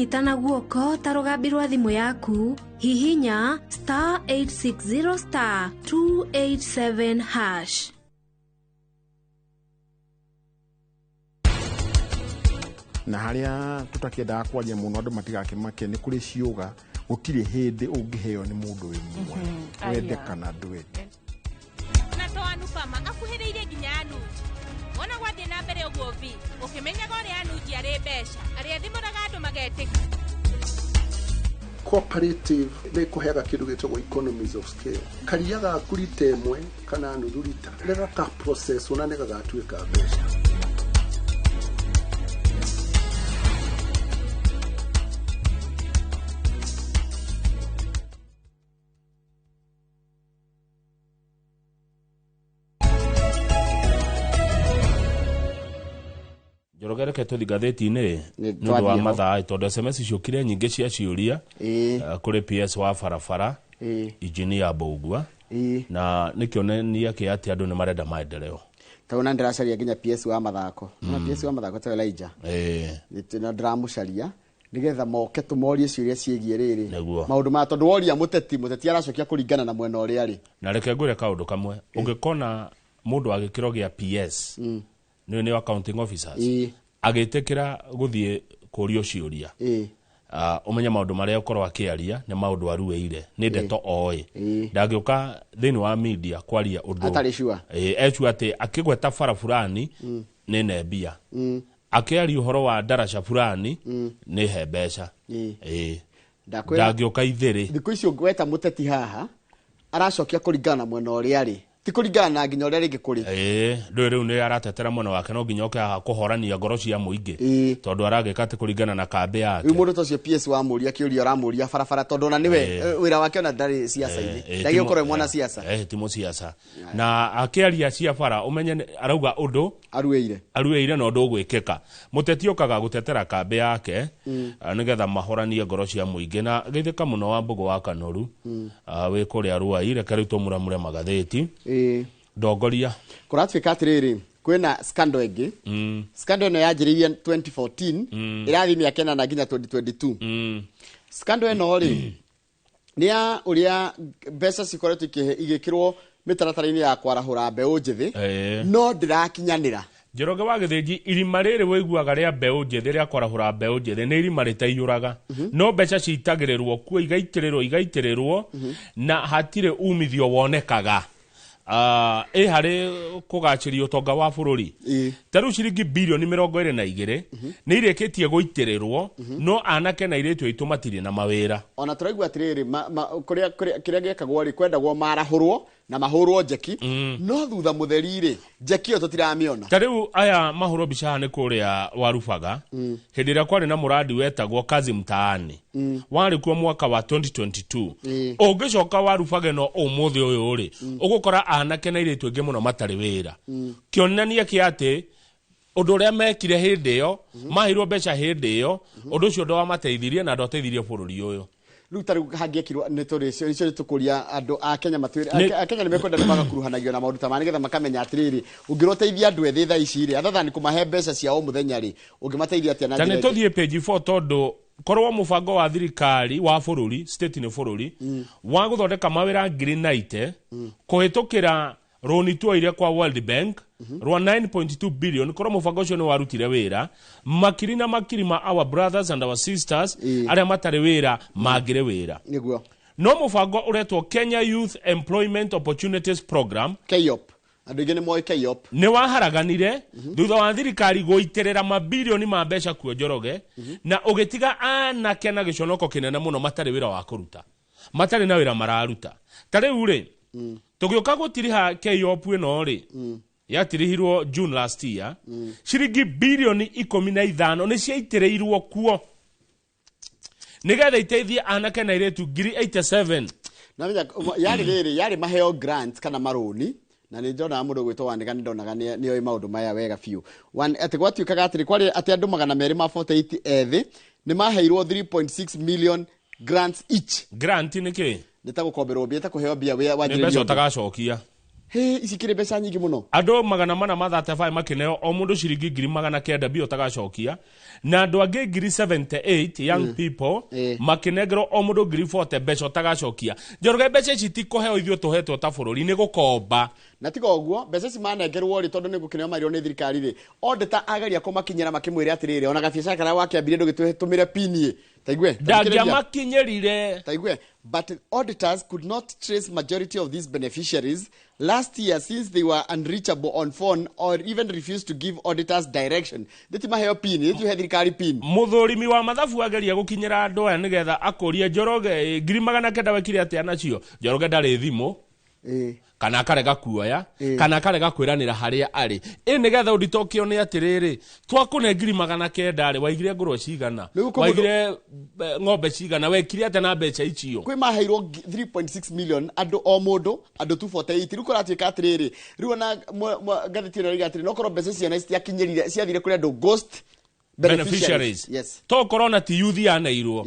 Ũkũnyita na guoko ta rũgambi rwa thimũ yaku, hihinya star 860 star 287 hash. Na harĩa tũtakĩendaga kwaria mũno andũ matigakĩmake, nĩ kũrĩ ciũga gũtirĩ hĩndĩ ũngĩheo nĩ mũndũ wĩ muoyo, wende kana ndwende. Na to Anupama akuhĩrĩirie nginya Anuj. Wona gwathiĩ na mbere ũguo vi ũkĩmenyaga ũrĩa Anuj arĩ mbeca arĩa thimũraga andũ magetĩkia. Cooperative nĩ kũheaga kĩndũ gĩtagwo economies of scale. Karia gaku rita ĩmwe kana nuthu rita rĩgaka process na nĩ gagatuĩka mbeca. Njoroge, reke tũthi ngathĩti-inĩ Nĩ nĩ ũndũ wa twathiĩ ho. mathaa, tondũ SMS ciũkire nyingĩ cia ciũria kũrĩ PS wa barabara, Engineer Mbũgua, na nĩ kĩonania kĩa atĩ andũ nĩ marenda maendeleo. Tondũ na ndĩracaria nginya PS wa mathako na PS wa mathako ta Elijah. Na ndĩramũcaria nĩgetha moke tũmorie ciũria ciĩgiĩ rĩrĩ maũndũ maya, tondũ woria mũteti, mũteti aracokia kũringana na mwena ũrĩa arĩ. Na reke ngwĩre kaũndũ kamwe, ũngĩkona mũndũ wa gĩkĩro gĩa PS, nĩo nĩo accounting officers, agĩtĩkĩra gũthiĩ kũrio ciũria, ũmenye maũndũ marĩa ũkorwo akĩaria nĩ maũndũ aruĩire, nĩ ndeto oĩ. Ndangĩũka thĩinĩ wa media kwaria ũndũ Atarĩ sure. Ecua atĩ akĩgweta bara fulani nĩ nembia, akĩaria ũhoro wa ndaraca fulani nĩ he mbeca. Ndakwĩra, Ndangĩũka ithĩrĩ. Thikũ icio weta mũteti haha aracokia kũringana na mwena ũrĩa arĩ, ti kũringana na nginya ũrĩa rĩngĩ kũrĩ. Ndũĩ rĩu nĩ aratetera mwena wake, no nginya oke haha kũhorania ngoro cia mũingĩ, tondũ aragĩka atĩ kũringana na kambĩ yake. Rĩu mũndũ ta ũcio PS wamũria kĩũria, ũramũria barabara, tondũ ona nĩwe wĩra wake ona ndarĩ ciaca-inĩ, ndagĩũkorwo e mwana ciaca. Ti mũciaca, na akĩaria cia bara ũmenye arauga ũndũ aruĩire, aruĩire na ũndũ ũgwĩkĩka. Mũteti okaga gũtetera kambĩ yake, nĩgetha mahoranie ngoro cia mũingĩ. Na geithĩka mũno wa Mbũgũ wa Kanoru, wĩ kũrĩa Ruai. Reke rĩu tũmuramure magathĩti. Ndongoria. Kũratuĩka atĩrĩrĩ, kwĩna scandal ĩngĩ. Scandal ĩno yanjĩrĩirie 2014, ĩrathiĩ mĩaka 8 nginya 2022. Scandal ĩno rĩ, nĩ ya ũrĩa mbeca cikoretwo igĩkĩrwo mĩtaratara-inĩ ya kwarahũra mbeũ njĩthĩ, no ndĩrakinyanĩra. Njoroge wa Gĩthĩnji, irima rĩrĩ wĩiguaga rĩa mbeũ njĩthĩ, rĩa kwarahũra mbeũ njĩthĩ, nĩ irima rĩtaiyũraga, no mbeca citagĩrĩrwo kuo, igaitĩrĩrwo, igaitĩrĩrwo, na hatirĩ umithio wonekaga. Ĩ harĩ kũgacĩria ũtonga wa bũrũri. Ta rĩu ciringi birioni 22 nĩ irĩkĩtie gũitĩrĩrwo, no anake na airĩtu aitũ matirĩ na mawĩra. Ona tũraigua atĩrĩrĩ, kũrĩa kĩrĩa gĩekagwo rĩ, kwendagwo marahũrwo na mahũrwo njeki, no thutha mũtheri rĩ, njeki ĩyo tũtiramĩona. Ta rĩu aya mahũrwo mbica haha nĩ kũrĩa Warubaga, hĩndĩ ĩrĩa kwarĩ na mũrandi wetagwo Kazi Mtaani, warĩ kuo mwaka wa 2022. Ũngĩcoka Warubaga ĩno ũmũthĩ ũyũ rĩ, ũgũkora anake na airĩtu aingĩ mũno matarĩ wĩra, kĩonania kĩa atĩ ũndũ ũrĩa mekire hĩndĩ ĩyo, maheirwo mbeca hĩndĩ ĩyo, ũndũ ũcio ndwamateithirie na ndwateithirie bũrũri ũyũ. Rĩu ta rĩu hangĩekirwo nĩ tũrĩ icio nĩ tũkũria andũ a Kenya matwĩre. A Kenya nĩ mekwenda nĩ magakuruhanagio na maũndũ ta maya, nĩgetha makamenya atĩrĩrĩ, ũngĩrwo ũteithie andũ ethĩ thaa ici rĩ, other than kũmahe mbeca cia o mũthenya rĩ, ũngĩmateithia atĩa na Ta nĩ njĩra ĩngĩ? Tũthiĩ page 4, tondũ korwo mũbango wa thirikari wa bũrũri, state nĩ bũrũri, wa gũthondeka mawĩra 90,000 kũhĩtũkĩra rũni tuoire kwa World Bank rwa 9.2 billion, korwo mũbango ũcio nĩ warutire wĩra, makiri na makiri ma our brothers and our sisters arĩa matarĩ wĩra mangĩrĩ wĩra. No mũbango ũretwo Kenya Youth Employment Opportunities Program, KYEOP, andũ aingĩ nĩ moĩ KYEOP, nĩ waharaganire thutha wa thirikari gũitĩrĩra mabilioni ma mbeca kuo, Njoroge, na ũgĩtiga anake na gĩconoko kĩnene mũno, matarĩ wĩra wa kũruta, matarĩ na wĩra mararuta. Ta rĩu rĩ, tũgĩũka gũtiriha KYEOP ĩno rĩ, yatirihirwo June last year, ciringi birioni 15 nĩ ciaitĩrĩirwo kuo nĩgetha iteithie anake na airĩtu 87,000. Namenya yarĩ rĩrĩ, yarĩ maheo grant kana marũni, na nĩ ndonaga mũndũ gwĩtwo Wanĩga, nĩ ndonaga nĩ oĩ maũndũ maya wega biũ. Atĩ gwatuĩkaga atĩrĩ, kwarĩ atĩ andũ 248 ethĩ nĩ maheirwo 3.6 million grants each. Grant nĩ kĩ? Nĩ ta gũkomberwo mbia, ta kũheo mbia Nĩ wanjĩrĩrie mbeca ũndũ. ũtagacokia. Hĩ, ici kĩrĩ mbeca nyingĩ mũno. Andũ 435 makĩneo o mũndũ ciringi 900,000 mbia ũtagacokia, na andũ angĩ 78,000 young people makĩnengerwo o mũndũ 40,000 mbeca ũtagacokia. Njoroge, mbeca ici ti kũheo ithuĩ tũhetwo ta bũrũri, nĩ gũkomba. Na tiga ũguo, mbeca ici manengerwo rĩ, tondũ nĩ gũkĩneo marirwo nĩ thirikari rĩ, auditor ageria kũmakinyĩra makĩmwĩre atĩrĩrĩ, ona gabiacara karĩa wakĩambirie ndũgĩtũmĩre pin ĩ taigue. Ndangĩamakinyĩrire. Taigue, but auditors could not trace majority of these beneficiaries last year since they were unreachable on phone or even refused to give auditors direction. Ndĩti maheo pin, ndĩti he thirikari pin. Mũthũrimi wa mathabu ageria gũkinyĩra andũ aya nĩgetha akũrie Njoroge, 900,000 wekire atĩa nacio? Njoroge ndarĩ thimũ, kana akarega kuoya, kana akarega kwĩranĩra harĩa arĩ, ĩ nĩgetha ũnditokio nĩ atĩrĩrĩ, twakũne 900,000 rĩ, waigire ngũrwe cigana? Rĩu kwĩ mũndũ- Waigire ng'ombe cigana? Wekire atĩa na mbeca icio? Kwĩ maheirwo 3.6 million andũ, o mũndũ andũ 248. Rĩu kũratuĩka atĩrĩrĩ, rĩu ona ngathĩti ĩno ĩroiga atĩrĩ, no korwo mbeca ciana citiakinyĩrire, ciathire kũrĩ andũ ghost beneficiaries. Yes. Tokorwo na ti yuthi yaneirwo,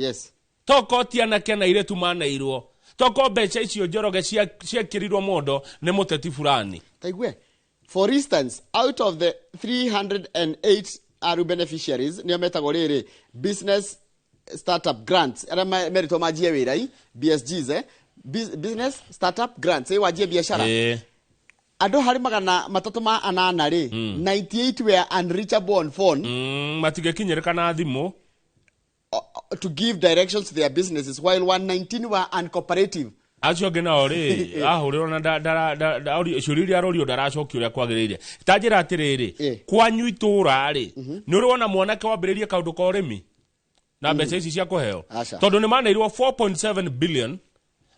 tokorwo ti anake na airĩtu maneirwo, tokorwo mbeca icio, Njoroge, ciekĩrirwo mondo nĩ mũteti fulani. Taigue, for instance, out of the 308 aru beneficiaries, nĩo metagwo rĩrĩ business startup grants, arĩa meritwo manjie wĩra i BSGs, business startup grants, wanjie biacara, andũ harĩ 308 rĩ, 98 were unreachable on phone Matingĩkinyĩrĩka na thimũ to give directions to their businesses, while 119 were uncooperative. Acio angĩ nao rĩ, ahũrĩrwo na ciũria iria arorio ndaracokia ũrĩa kwagĩrĩire. Ta njĩra atĩrĩrĩ, kwanyu itũũra rĩ, nĩ ũrĩ wona mwanake wambĩrĩrie kaũndũ ka ũrĩmi na mbeca ici cia kũheo? Aca. Tondũ nĩ maneirwo 4.7 billion,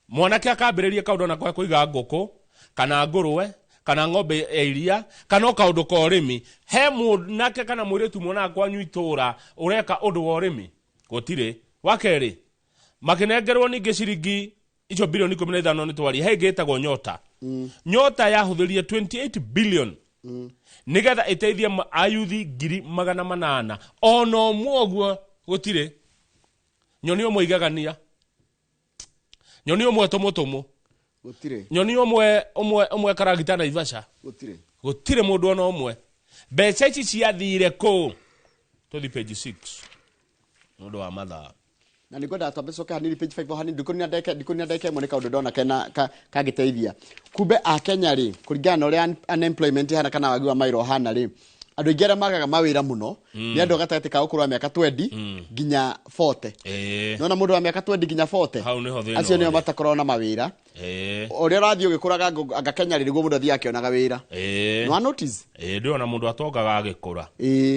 mwanake akambĩrĩria kaũndũ ona kwa kũiga ngũkũ kana ngũrwe kana ng'ombe ya iria kana o kaũndũ ka ũrĩmi, he mwanake kana mũirĩtu mwonaga kwanyu itũũra ũreka ũndũ wa ũrĩmi? Gũtirĩ. Wa kerĩ, makĩnengerwo ningĩ ciringi icio bilioni 15 nĩ twaria, he ĩngĩ ĩtagwo Nyota. Nyota yahũthĩrire 28 billion nĩgetha ĩteithie ayuthi 800,000. Ona ũmwe ũguo gũtirĩ. Nyoni ũmwe igegania, nyoni ũmwe tũmũtũmũ. Gũtirĩ. Nyoni ũmwe ũmwe ũmwe karagita Naivasha. Gũtirĩ. Gũtirĩ mũndũ ona ũmwe. Mbeca ici ciathire kũ? Tũthi page 6 nĩ ũndũ wa mathaa. Na nĩ ngwendaga twambe coke hanini page 5 hanini, ndikũnina ndagĩka ĩmwe, nĩ kaũndũ ndona kena kangĩteithia. Kumbe a Kenya rĩ, kũringana na ũrĩa unemployment ihana kana wagi wa mawĩra ũhana rĩ, andũ aingĩ arĩa magaga mawĩra mũno nĩ andũ gatagatĩ ka ũkũrũ wa mĩaka 20 nginya 40. Nona mũndũ wa mĩaka 20 nginya 40, Hau nĩho thĩna acio nĩo ũrĩ. matakoragwo na mawĩra. Ũrĩa ũrathiĩ ũgĩkũraga anga Kenya rĩ, nĩguo mũndũ athiĩ akĩonaga wĩra. Nĩ wa notice? Ĩĩ, ndĩrona mũndũ atongaga agĩkũra.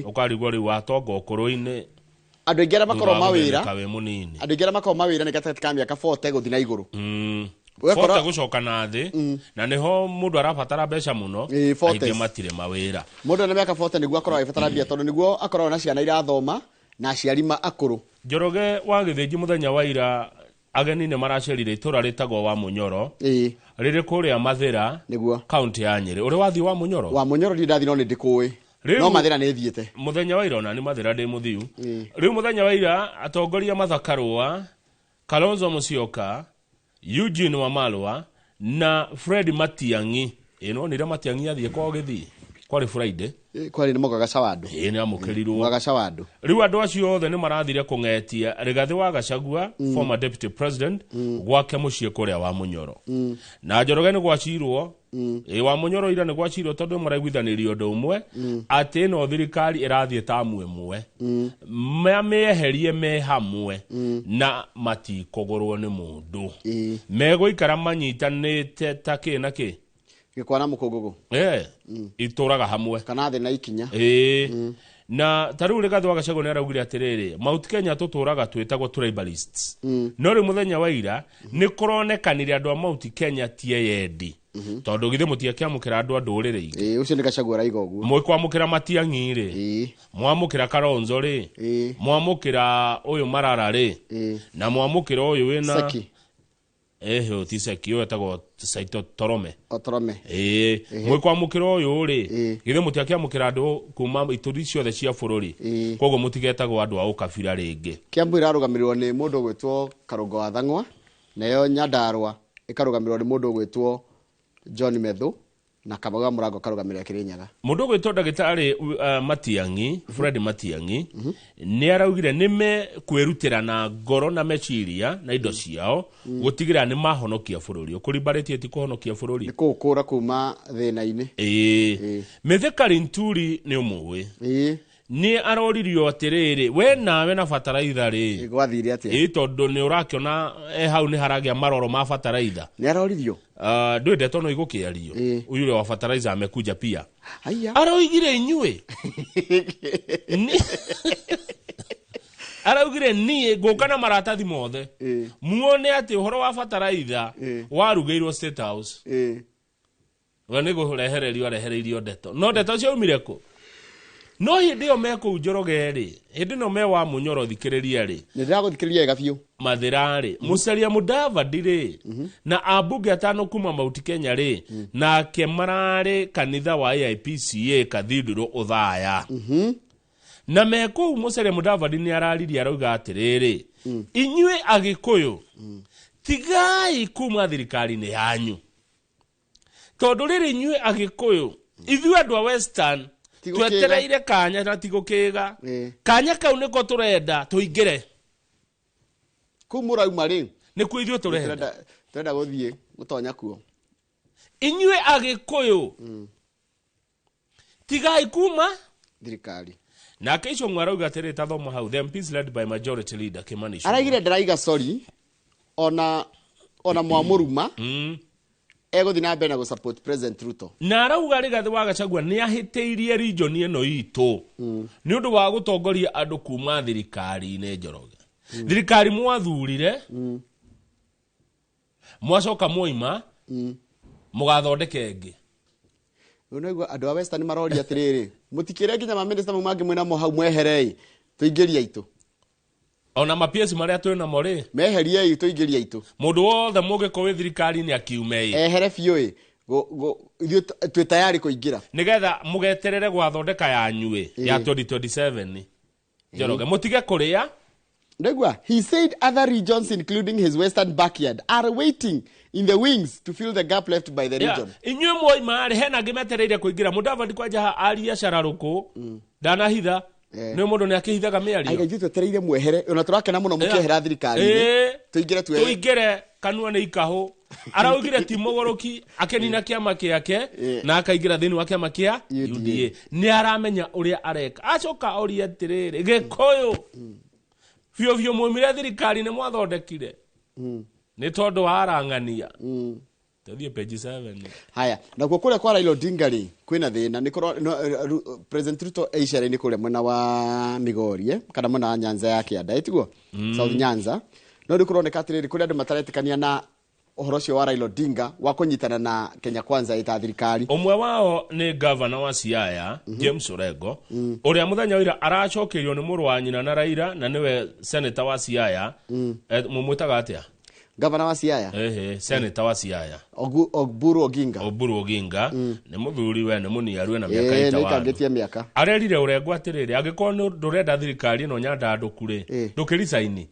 Ũkarigwo rĩu watonga ũkũrũ-inĩ. Andũ aingĩ arĩa makoragwo thutha wa mawĩra gũthĩnĩka wĩ mũnini. Andũ aingĩ arĩa makoragwo mawĩra nĩ gatagatĩ ka mĩaka 40 gũthiĩ na igũrũ. Ũgakora- 40 gũcoka na thĩ, na nĩho mũndũ arabatara mbeca mũno. 40s. Aingĩ matirĩ mawĩra. Mũndũ ena mĩaka 40 nĩguo akoragwo agĩbatara mbia, tondũ nĩguo akoragwo na ciana irathoma na aciari akũrũ. Njoroge wa Gĩthĩnji, mũthenya wa ira ageni nĩ maracerire itũra rĩtagwo wa Mũnyoro, rĩrĩ kũrĩa Mathĩra, Nĩguo. kaunti ya Nyĩrĩ. Ũrĩ wathiĩ wa Mũnyoro? Wa Mũnyoro ndirĩ ndathiĩ, no nĩ ndĩkũĩ. No Mathĩra nĩ thiĩte. Mũthenya wa ira, ona nĩ Mathĩra ndĩ mũthiu. Rĩu mũthenya wa ira atongoria Martha Karũa, Kalonzo Musyoka, Eugene Wamalwa na Fred Matiang'i, ĩ nonire Matiang'i athiĩ kwao gĩthii, kwarĩ Friday. Kwarĩ nĩ mũgaga wa andũ. Ĩ, nĩ amũkĩrirwo. Mũgaga wa andũ. Rĩu andũ acio othe nĩ marathire kũng'etia Rigathĩ wa Gachagua, former deputy president, gwake mũciĩ kũrĩa wa Mũnyoro. Na Njoroge, nĩ gwacirwo, ĩ wa Mũnyoro ira nĩ gwacirwo, tondũ maraiguithanĩrio ũndũ ũmwe, atĩ ĩno thirikari ĩrathiĩ tamu ĩmwe, mamĩeherie me hamwe na matikũgũrwo nĩ mũndũ. Megũikara manyitanĩte ta kĩ na kĩ. Gĩkwa na mũkũngũgũ. Itũraga hamwe. Kana thĩ na ikinya. Ĩĩ, na ta rĩu Rigathĩ wa Gachagua nĩ araugire atĩrĩrĩ, Mount Kenya tũtũraga twĩtagwo tribalists, no rĩu mũthenya wa ira nĩ kũronekanire andũ a Mount Kenya ti eyendi, tondũ githĩ mũtiakĩamũkĩra andũ a ndũrĩrĩ ingĩ? Ĩĩ, ũcio nĩ Gachagua araiga ũguo. Mwĩkwamũkĩra Matiang'i rĩ, mwamũkĩra Kalonzo rĩ, mwamũkĩra ũyũ Marara rĩ, na mwamũkĩra ũyũ wĩna Seki. Ĩhĩ, ti Seki, ũyũ etagwo Saito Torome. Otorome. Ĩĩ, mwĩkwamũkĩra ũyũ rĩ, githĩ mũtiakĩamũkĩra andũ kuma ituri ciothe cia bũrũri? Koguo mũtigetagwo andũ a ũkabira rĩngĩ. Kiambu ĩrarũgamĩrĩrwo nĩ mũndũ ũgwĩtwo Karũngo wa Thang'wa, nayo Nyandarua ĩkarũgamĩrĩrwo nĩ mũndũ ũgwĩtwo John Methu. Na Kamau wa Mũrango karũgamĩrĩra Kĩrĩnyaga. Mundu gwitwo ndagitari Matiang'i, Fred Matiang'i, nĩ araugire nĩ mekwĩrutĩra na ngoro na meciria na indo ciao gũtigĩrĩra nĩ mahonokia bũrũri. Ũkũrimbarĩtie ti kũhonokia bũrũri, nĩ kũũkũra kuma thĩna-inĩ. Ĩĩ, Mithika Linturi nĩ ũmũĩ? Ĩĩ. Nĩ aroririo atĩrĩrĩ, we nawe na bataraitha rĩ, gwathire atĩa? Ĩĩ, tondũ nĩ ũrakĩona hau nĩ haragĩa maroro ma bataraitha. Nĩ aroririo. Ndũĩ ndeto no igũkĩario. Ĩĩ. Yule wa fertilizer amekuja pia. Haya. Araugire inyuĩ araugire niĩ ngũka na maratathi mothe Ĩĩ. muone atĩ ũhoro wa bataraitha Ĩĩ. warugĩirwo State House. Ĩĩ. We nĩ kũrehererio arehereirio ndeto, no ndeto ciaumire kũ? No hĩndĩ ĩyo me kũu Njoroge rĩ, hĩndĩ ĩno me wa Mũnyoro, thikĩrĩria rĩ. Nĩ ndĩragũthikĩrĩria wega biũ. Mathĩra rĩ, Musalia Mudavadi rĩ na ambunge atano kuma Mount Kenya rĩ, nake mararĩ kanitha wa AIPCA Cathedral Othaya, na me kũu Musalia Mudavadi nĩ araririe, arauga atĩrĩrĩ, inyuĩ Agĩkũyũ tigai kuma thirikari-inĩ yanyu, tondũ rĩrĩ inyuĩ Agĩkũyũ, ithuĩ andũ a Western Ti gũkĩga. twetereire kanya na ti gũkĩga. Kanya kau nĩko tũrenda tũingĩre. Kũu mũrauma rĩ, nĩkuo ithuĩ tũrenda. Tũrenda gũthiĩ gũtonya kuo. Inyuĩ Agĩkũyũ tigai kuma thirikari. Nake Icũng'wa arauga atĩrĩ, ta thoma hau, the MPs led by Majority Leader Kimani Ichung'wa. Araigire ndaraiga sorry ona mwamũruma, egũthiĩ na mbere na gũsupport President Ruto. Na arauga Rigathĩ wa Gachagua nĩ ahĩtĩirie region ĩno itũ nĩ ũndũ wa gũtongoria andũ kuma thirikari-inĩ. Njoroge, thirikari mwathurire, mwacoka mwoima mũgathondeka ĩngĩ. Rĩu naigua andũ a Western maroria atĩrĩrĩ, mũtikĩre nginya mamĩnĩsta mau mangĩ mwĩnamo hau, mweherei tũingĩrie aitũ. Ona mapiesi marĩa twĩ namo rĩ, meheriei tũingĩrie aitũ. Mũndũ wothe mũngĩkorwo wĩ thirikari-inĩ akiume ĩ. Ehere biũ ĩ. Ithuĩ twĩ tayari kũingĩra. Nigetha mũgeterere gwathondeka yanyu ĩ ya 2027. Njoroge, mũtige kũrĩa. Ndegwa, he said other regions, including his western backyard, are waiting in the wings to fill the gap left by the region. Inyuĩ mwoima rĩ, hena angĩ metereire kũingĩra. Mũdavadi kwanja haha aria cararũkũ, ndanahitha. Nĩ mũndũ nĩ akĩhithaga mĩario. Aiga ithuĩ twetereire mwehere, ona tũrakena mũno mũkĩehera thirikari-inĩ. Tũingĩre tuoe. Tũingĩre kanua nĩ ikahũ. Araugire ti mũgũrũki akĩnina kĩama kĩake na akaingĩra thĩinĩ wa kĩama kĩa UDA. UDA. Nĩ aramenya ũrĩa areka. Acoka oria atĩrĩrĩ, Gĩkũyũ biũ biũ mwaumire thirikari nĩ mwathondekire nĩ tondũ wa arang'ania. Tũthiĩ page 7. Haya, nakuo kũrĩa kwa Raila Odinga rĩ, kwĩna thĩna nĩ kũro no, President Ruto e icera-inĩ kũrĩa mwena wa Migori, kana mwena wa Nyanza ya kĩanda, ĩtiguo South Nyanza. No rĩu kũroneka atĩrĩrĩ, kũrĩ andũ mataretĩkania na ũhoro ũcio wa Raila Odinga wa kũnyitana na Kenya Kwanza ĩta thirikari. Ũmwe wao nĩ gavana wa Siaya, James Orengo, ũrĩa mũthenya wa ira aracokeirio nĩ mũrũ wa nyina na Raila na nĩwe senator wa Siaya. Mũmwĩtaga atĩa? Gavana wa Siaya? Ehe, senator wa Siaya. Oburu Oginga. Oburu Oginga nĩ mũthuri we, nĩ mũniaru, ena mĩaka Ĩĩ, nĩ ita. aikangĩtie mĩaka. Arerire Orengo atĩrĩrĩ, angĩkorwo nĩ ndũrenda thirikari ĩno nyandandũku rĩ, ndũkĩricaini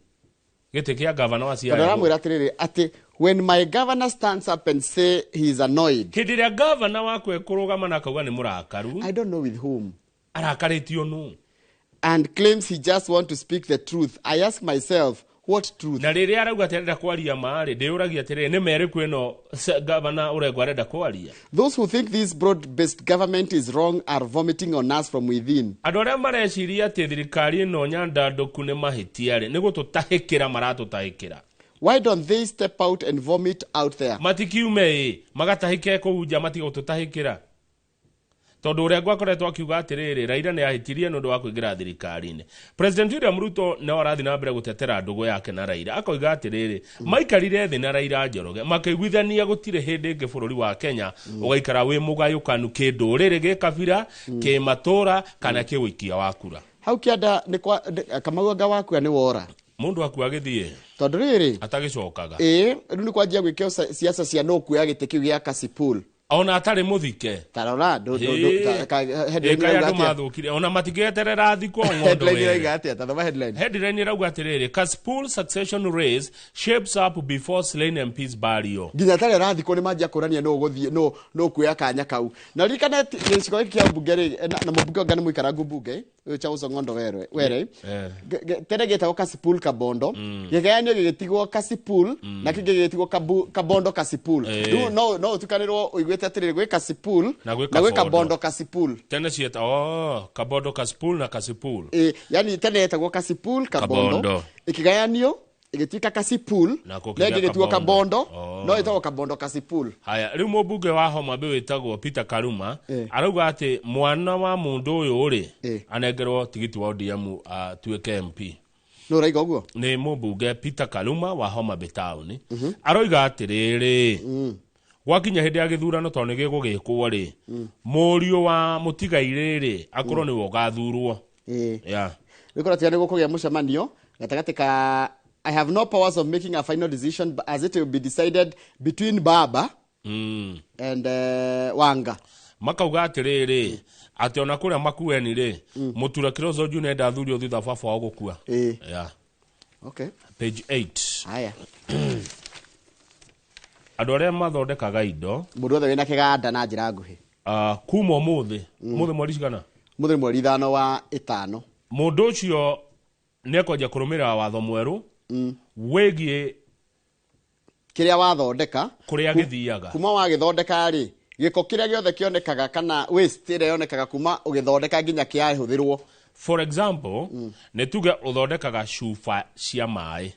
gĩtĩ kĩa gavana wa Tondũ Siaya. aramwĩra atĩrĩrĩ, atĩ when my governor stands up and say he is annoyed, Hĩndĩ ĩrĩa gavana waku ekũrũgama na akauga nĩ mũrakaru. I don't know with whom, Arakarĩtio nũ? and claims he just want to speak the truth, I ask myself, what truth? Na rĩrĩa arauga atĩ arenda kwaria ma-rĩ, ndĩyũragia atĩrĩrĩ, nĩ merĩkũ ĩno gavana Orengo arenda kwaria? Those who think this broad-based government is wrong are vomiting on us from within. Andũ arĩa mareciria atĩ thirikari ĩno nyandandũku nĩ mahĩtia rĩ, nĩ gũtũtahĩkĩra maratũtahĩkĩra. Why don't they step out and vomit out there? Matikiume ĩ magatahĩke kũu nja, matige gũtũtahĩkĩra, tondũ Orengo akoretwo akiuga atĩrĩrĩ, Raila nĩ ahĩtirie nĩ ũndũ wa kũingĩra thirikari-inĩ. President William Ruto no arathiĩ na mbere gũtetera ndũgũ yake na Raila, akoiga atĩrĩrĩ, maikarire thĩ na Raila, Njoroge, makĩiguithania gũtirĩ hĩndĩ ĩngĩ bũrũri wa Kenya ũgaikara wĩ mũgayũkanu kĩndũrĩrĩ, gĩkabira, kĩmatũra kana kĩwĩikia wa kura. Hau kĩanda nĩ kwa Kamau, anga wakua nĩ wora. Mũndũ akua gĩthiĩ. Tondũ rĩrĩ, Atagĩcokaga. Ĩĩ, rĩu nĩ kwanjia gwĩkio siasa cia no kuoya gĩtĩ kĩu gĩa Kasipul. Ona atarĩ mũthike. Tarora Ĩĩ, kaĩ andũ mathũkire ona matingĩeterera thikwo ng'ondo headline were. ĩraiga atĩa? Tathoma headline. Headline ĩrauga atĩrĩrĩ, Kasipul succession race shapes up before slain MP's burial. Nginya atarĩ arathikwo nĩ manjia kũrania nũ ũgũthiĩ, nũ ũkuoya kanya kau. Na ririkane atĩ gĩcigo gĩkĩ kĩa mbunge rĩ, na mũmbunge ũngĩ nĩ mũikarangu mbunge ũyũ Charles Ong'ondo Were. Tene gĩtagwo Kasipul Kabondo, gĩgayanio gĩgĩtigwo Kasipul na kĩngĩ gĩgĩtigwo Kabondo Kasipul. Rĩu no ũtukanĩrwo ũiguĩte atĩrĩrĩ, gwĩ Kasipul Na gwĩ na gwĩ Kabondo. Kabondo Kasipul. Tene cieta, oh, Kabondo Kasipul na Kasipul. Yani tene yetagwo Kasipul Kabondo, Kabondo. Ĩkĩgayanio ĩgĩtuĩka Kasipul Na kũkĩgĩa na ĩngĩ ĩgĩtuo Kabondo. Kabondo, Oh. no ĩtagwo Kabondo Kasipul. Haya, rĩu mũmbunge wa Homa Bay wĩtagwo Peter Karuma arauga atĩ mwana wa mũndũ ũyũ rĩ, anengerwo tigiti wa ODM atuĩke MP. Nũ ũraiga ũguo? Nĩ mũmbunge Peter Kaluma wa Homa Bay Town. Aroiga atĩrĩrĩ, gwakinya hĩndĩ ya gĩthurano tondũ nĩ gĩgũgĩkwo rĩ, mũriũ wa mũtigairĩ rĩ, akorwo nĩwe ũgathurwo. Yeah. Rĩu kũratiga nĩ gũkũgĩa mũcemanio gatagatĩ ka I have no powers of making a final decision, but as it will be decided between Baba and Wanga. Makauga atĩrĩrĩ, atĩ ona kũrĩa Makueni rĩ, Mũtura Kilonzo Junior ndathurio thutha baba wao gũkua. Yeah. Okay. Page 8. Haya. Andũ arĩa mathondekaga indo, Mũndũ wothe wĩna kĩganda na njĩra nguhĩ. Kuma ũmũthĩ, ũmũthĩ mweri cigana? Mũthĩ nĩ mweri 5 wa 5. Mũndũ ũcio nĩ ekwanjia kũrũmĩrĩra watho mwerũ wĩgiĩ kĩrĩa wathondeka, kũrĩa gĩthiaga. Kuma wagĩthondeka rĩ, gĩko kĩrĩa gĩothe kĩonekaga kana waste ĩrĩa yonekaga kuma ũgĩthondeka nginya kĩahũthĩrwo. For example, nĩ tuge ũthondekaga cuba cia maĩ.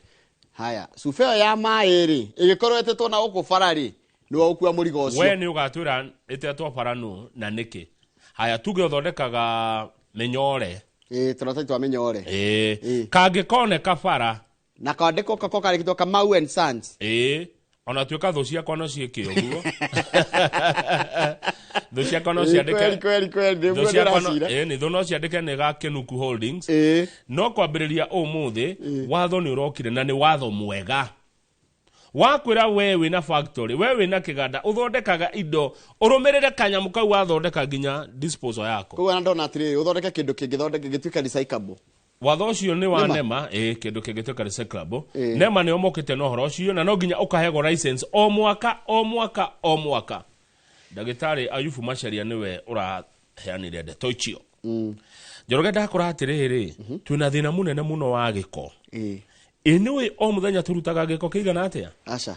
Haya, cuba ĩyo ya maĩ rĩ, ĩgĩkorwo ĩtetwo na gũkũ bara rĩ, nĩwe ũkua mũrigo ũcio. We nĩ ũgatwĩra ĩtetwo bara nũ na nĩkĩ. Haya, tuge ũthondekaga mĩnyore. Tũratathi twa mĩnyore. Kangĩkoneka bara. Na kandĩkwo kako karĩkĩtwo Kamau and Sons. Ona tuĩka thũ ciakwa no ciĩke ũguo. Thũ ciakwa no ciandĩke. Kweli, kweli, kweli, Thũ nĩguo ciakwa no- ndĩracira. nĩ thũ no ciandĩke nĩ ga Kinuku Holdings. No kwambĩrĩria ũmũthĩ, watho nĩ ũrokire na nĩ watho mwega. Wakwĩra we wĩna factory, we wĩna kĩganda, ũthondekaga indo, ũrũmĩrĩre kanyamũ kau wathondeka nginya disposal yako. Koguo ona ndona atĩrĩrĩ, ũthondeke kĩndũ kĩngĩthondeka gĩtuĩka recyclable. Watho ũcio nĩ wa Nĩma. NEMA, kĩndũ kĩngĩtuĩka recyclable. NEMA nĩo mokĩte na ũhoro ũcio, na no nginya ũkaheagwo license o mwaka, o mwaka, o mwaka. Ndagĩtarĩ Ayubu Macharia nĩwe ũraheanire ndeto icio. Njoroge ndakora atĩrĩrĩ, twĩna thĩna mũnene mũno wa gĩko. Ĩ nĩũĩ o mũthenya tũrutaga gĩko kĩigana atĩa? Aca.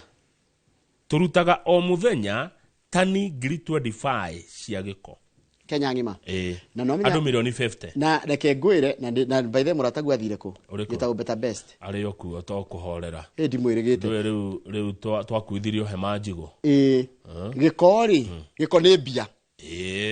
Tũrutaga o mũthenya tani ngiri 25 cia gĩko. Kenya ng'ima. Na no Andũ milioni 50. Na reke ngwĩre, na by the way mũrataguo athire kũ? Ũrĩkũ? Gĩtagwo Better Best. Arĩ o kuo to kũhorera. Ndimwĩrĩgĩte. Ndũĩ rĩu twakuithirio hema njigũ. Gĩko rĩ, gĩko nĩ mbia.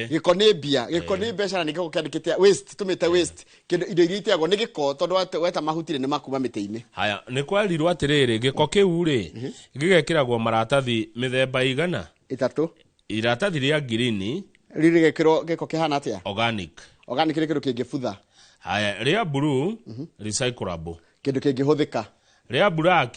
Gĩko nĩ mbia, gĩko nĩ mbeca na nĩkĩo kĩandĩkĩte waste, tũmĩte waste. Kĩndũ indo iria iteagwo nĩ gĩko tondũ weta mahuti rĩ, nĩ makuma mĩtĩ-inĩ. Haya, nĩ kwerirwo atĩrĩrĩ, gĩko kĩu rĩ, gĩgekĩragwo maratathi mĩthemba igana? 3. Iratathi rĩa ngirini. Rĩrĩ gĩkĩrwo gĩko kĩhana atĩa? Organic. Organic nĩ kĩndũ kĩngĩbutha. Haya, rĩa blue, recyclable. Kĩndũ kĩngĩhũthĩka. Rĩa black,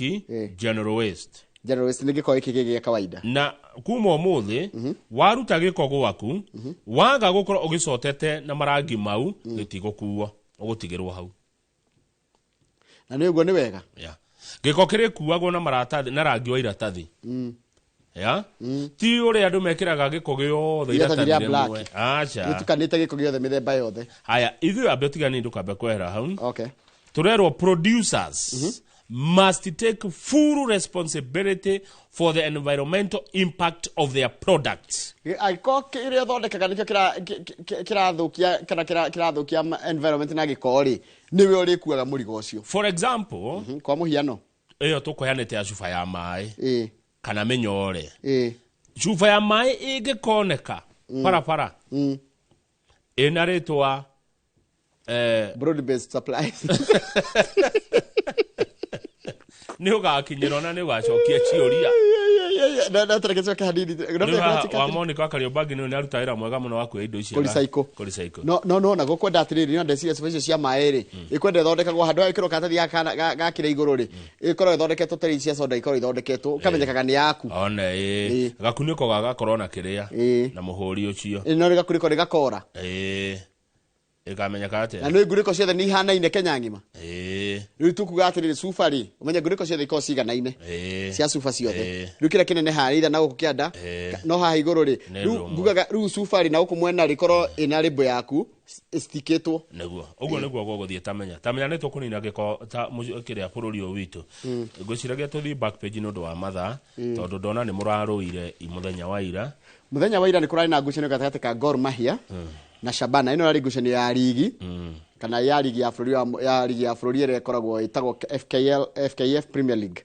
general waste. General waste nĩ gĩko gĩkĩ gĩa kawaida. Na kuma ũmũthĩ, waruta gĩko gwaku, waga gũkorwo ũgĩcotete na marangi mau, gĩtigũkuo, ũgũtigĩrwo hau. Na nĩ ũguo nĩ wega. Yeah. Gĩko kĩrĩkuagwo na maratathi, na rangi wa iratathi. Yeah? Ti ũrĩa andũ mekĩraga gĩko gĩothe Iratathi rĩa iratathi black. rĩmwe. Aca. Gĩtukanĩte gĩko gĩothe mĩthemba yothe. Haya, ithuĩ ambe ũtigani ndũkambe kwehera hau. Okay. Tũrerwo producers must take full responsibility for the environmental impact of their products. Angĩkorwo kĩrĩa ũthondekaga nĩkĩo kĩrathũkia kana kĩrathũkia environment na gĩko rĩ, nĩwe ũrĩkuaga mũrigo ũcio. For example, Kwa mũhiano. Ĩyo tũkũheanĩte ya cuba ya maĩ. Kana mĩnyore. Cuba ya maĩ ĩngĩkoneka barabara. Ĩna rĩtwa, Broad based supplies. Nĩ ũgakinyĩrwo na nĩ ũgacokia ciũria. Na tareke hanini. Wa Monica wa Kariobangi nĩ aruta wĩra mwega mũno wa kuoya indo ici. Kũrecycle. No na gũkwenda atĩrĩrĩ, no ndeciria cuba icio cia maĩ rĩ, ikwenda ithondekagwo handũ ha ĩkĩrwo karatathi gakĩra igũrũ rĩ, ĩkorwo ĩthondeketwo ta cia soda, ikorwo ithondeketwo ũkamenyekaga nĩ yaku. One ĩ gakunĩko gagakorwo na kĩrĩa na mũhũri ũcio. No rĩgakunĩko rĩgakora. Ĩkamenyeka atĩa? Na nĩ ngunĩko ciothe nĩ ihanaine Kenya ng'ima. Rĩu tukuga atĩrĩrĩ, cuba rĩ, ũmenye ngunĩko ciothe ikorwo ciganaine cia cuba ciothe. Rĩu kĩrĩa kĩnene haha either na gũkũ kĩanda no haha igũrũ rĩ, rĩu ngugaga rĩu cuba rĩ na gũkũ mwena rĩ korwo ĩna label yaku ĩstikĩtwo. Nĩguo ũguo nĩguo gũgũthiĩ. Tamenya nĩ tũkũnina gĩko ta kĩrĩa bũrũri ũyũ witũ. Ngwĩciragia tũthiĩ back page nĩ ũndũ wa mathaa, tondũ ndona nĩ mũrarũire mũthenya wa ira. Mũthenya wa ira nĩ kũrarĩ na ngucanio gatagatĩ ka Gor Mahia na Shabana. Ĩno yarĩ ngucanio ya rigi kana ya rigi ya bũrũri ya rigi ya bũrũri ĩrĩa ĩkoragwo ĩtagwo FKF Premier League.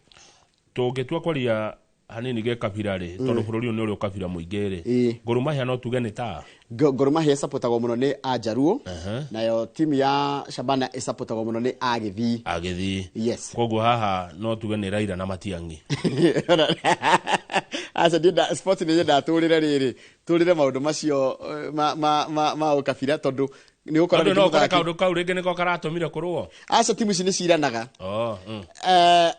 Tũngĩtua kwaria hanini gĩkabira rĩ, tondũ bũrũri ũyũ nĩ ũrĩ ũkabira mũingĩ rĩ, Gor Mahia no tuge nĩ ta Gor Mahia ĩsapotagwo mũno nĩ Ajaruo, nayo timu ya Shabana ĩsapotagwo mũno nĩ Agĩthii. Agĩthii. Yes. Koguo haha no tuge nĩ Raila na Matiang'i. Aca ndienda sport nĩ nyendaga tũrĩre rĩrĩ, tũrĩre maũndũ macio ma ũkabira, tondũ nĩ ũkora rĩngĩ mũthaki kaũndũ kau rĩngĩ nĩko karatũmire kũrũo. Aca timu ici nĩ ciranaga.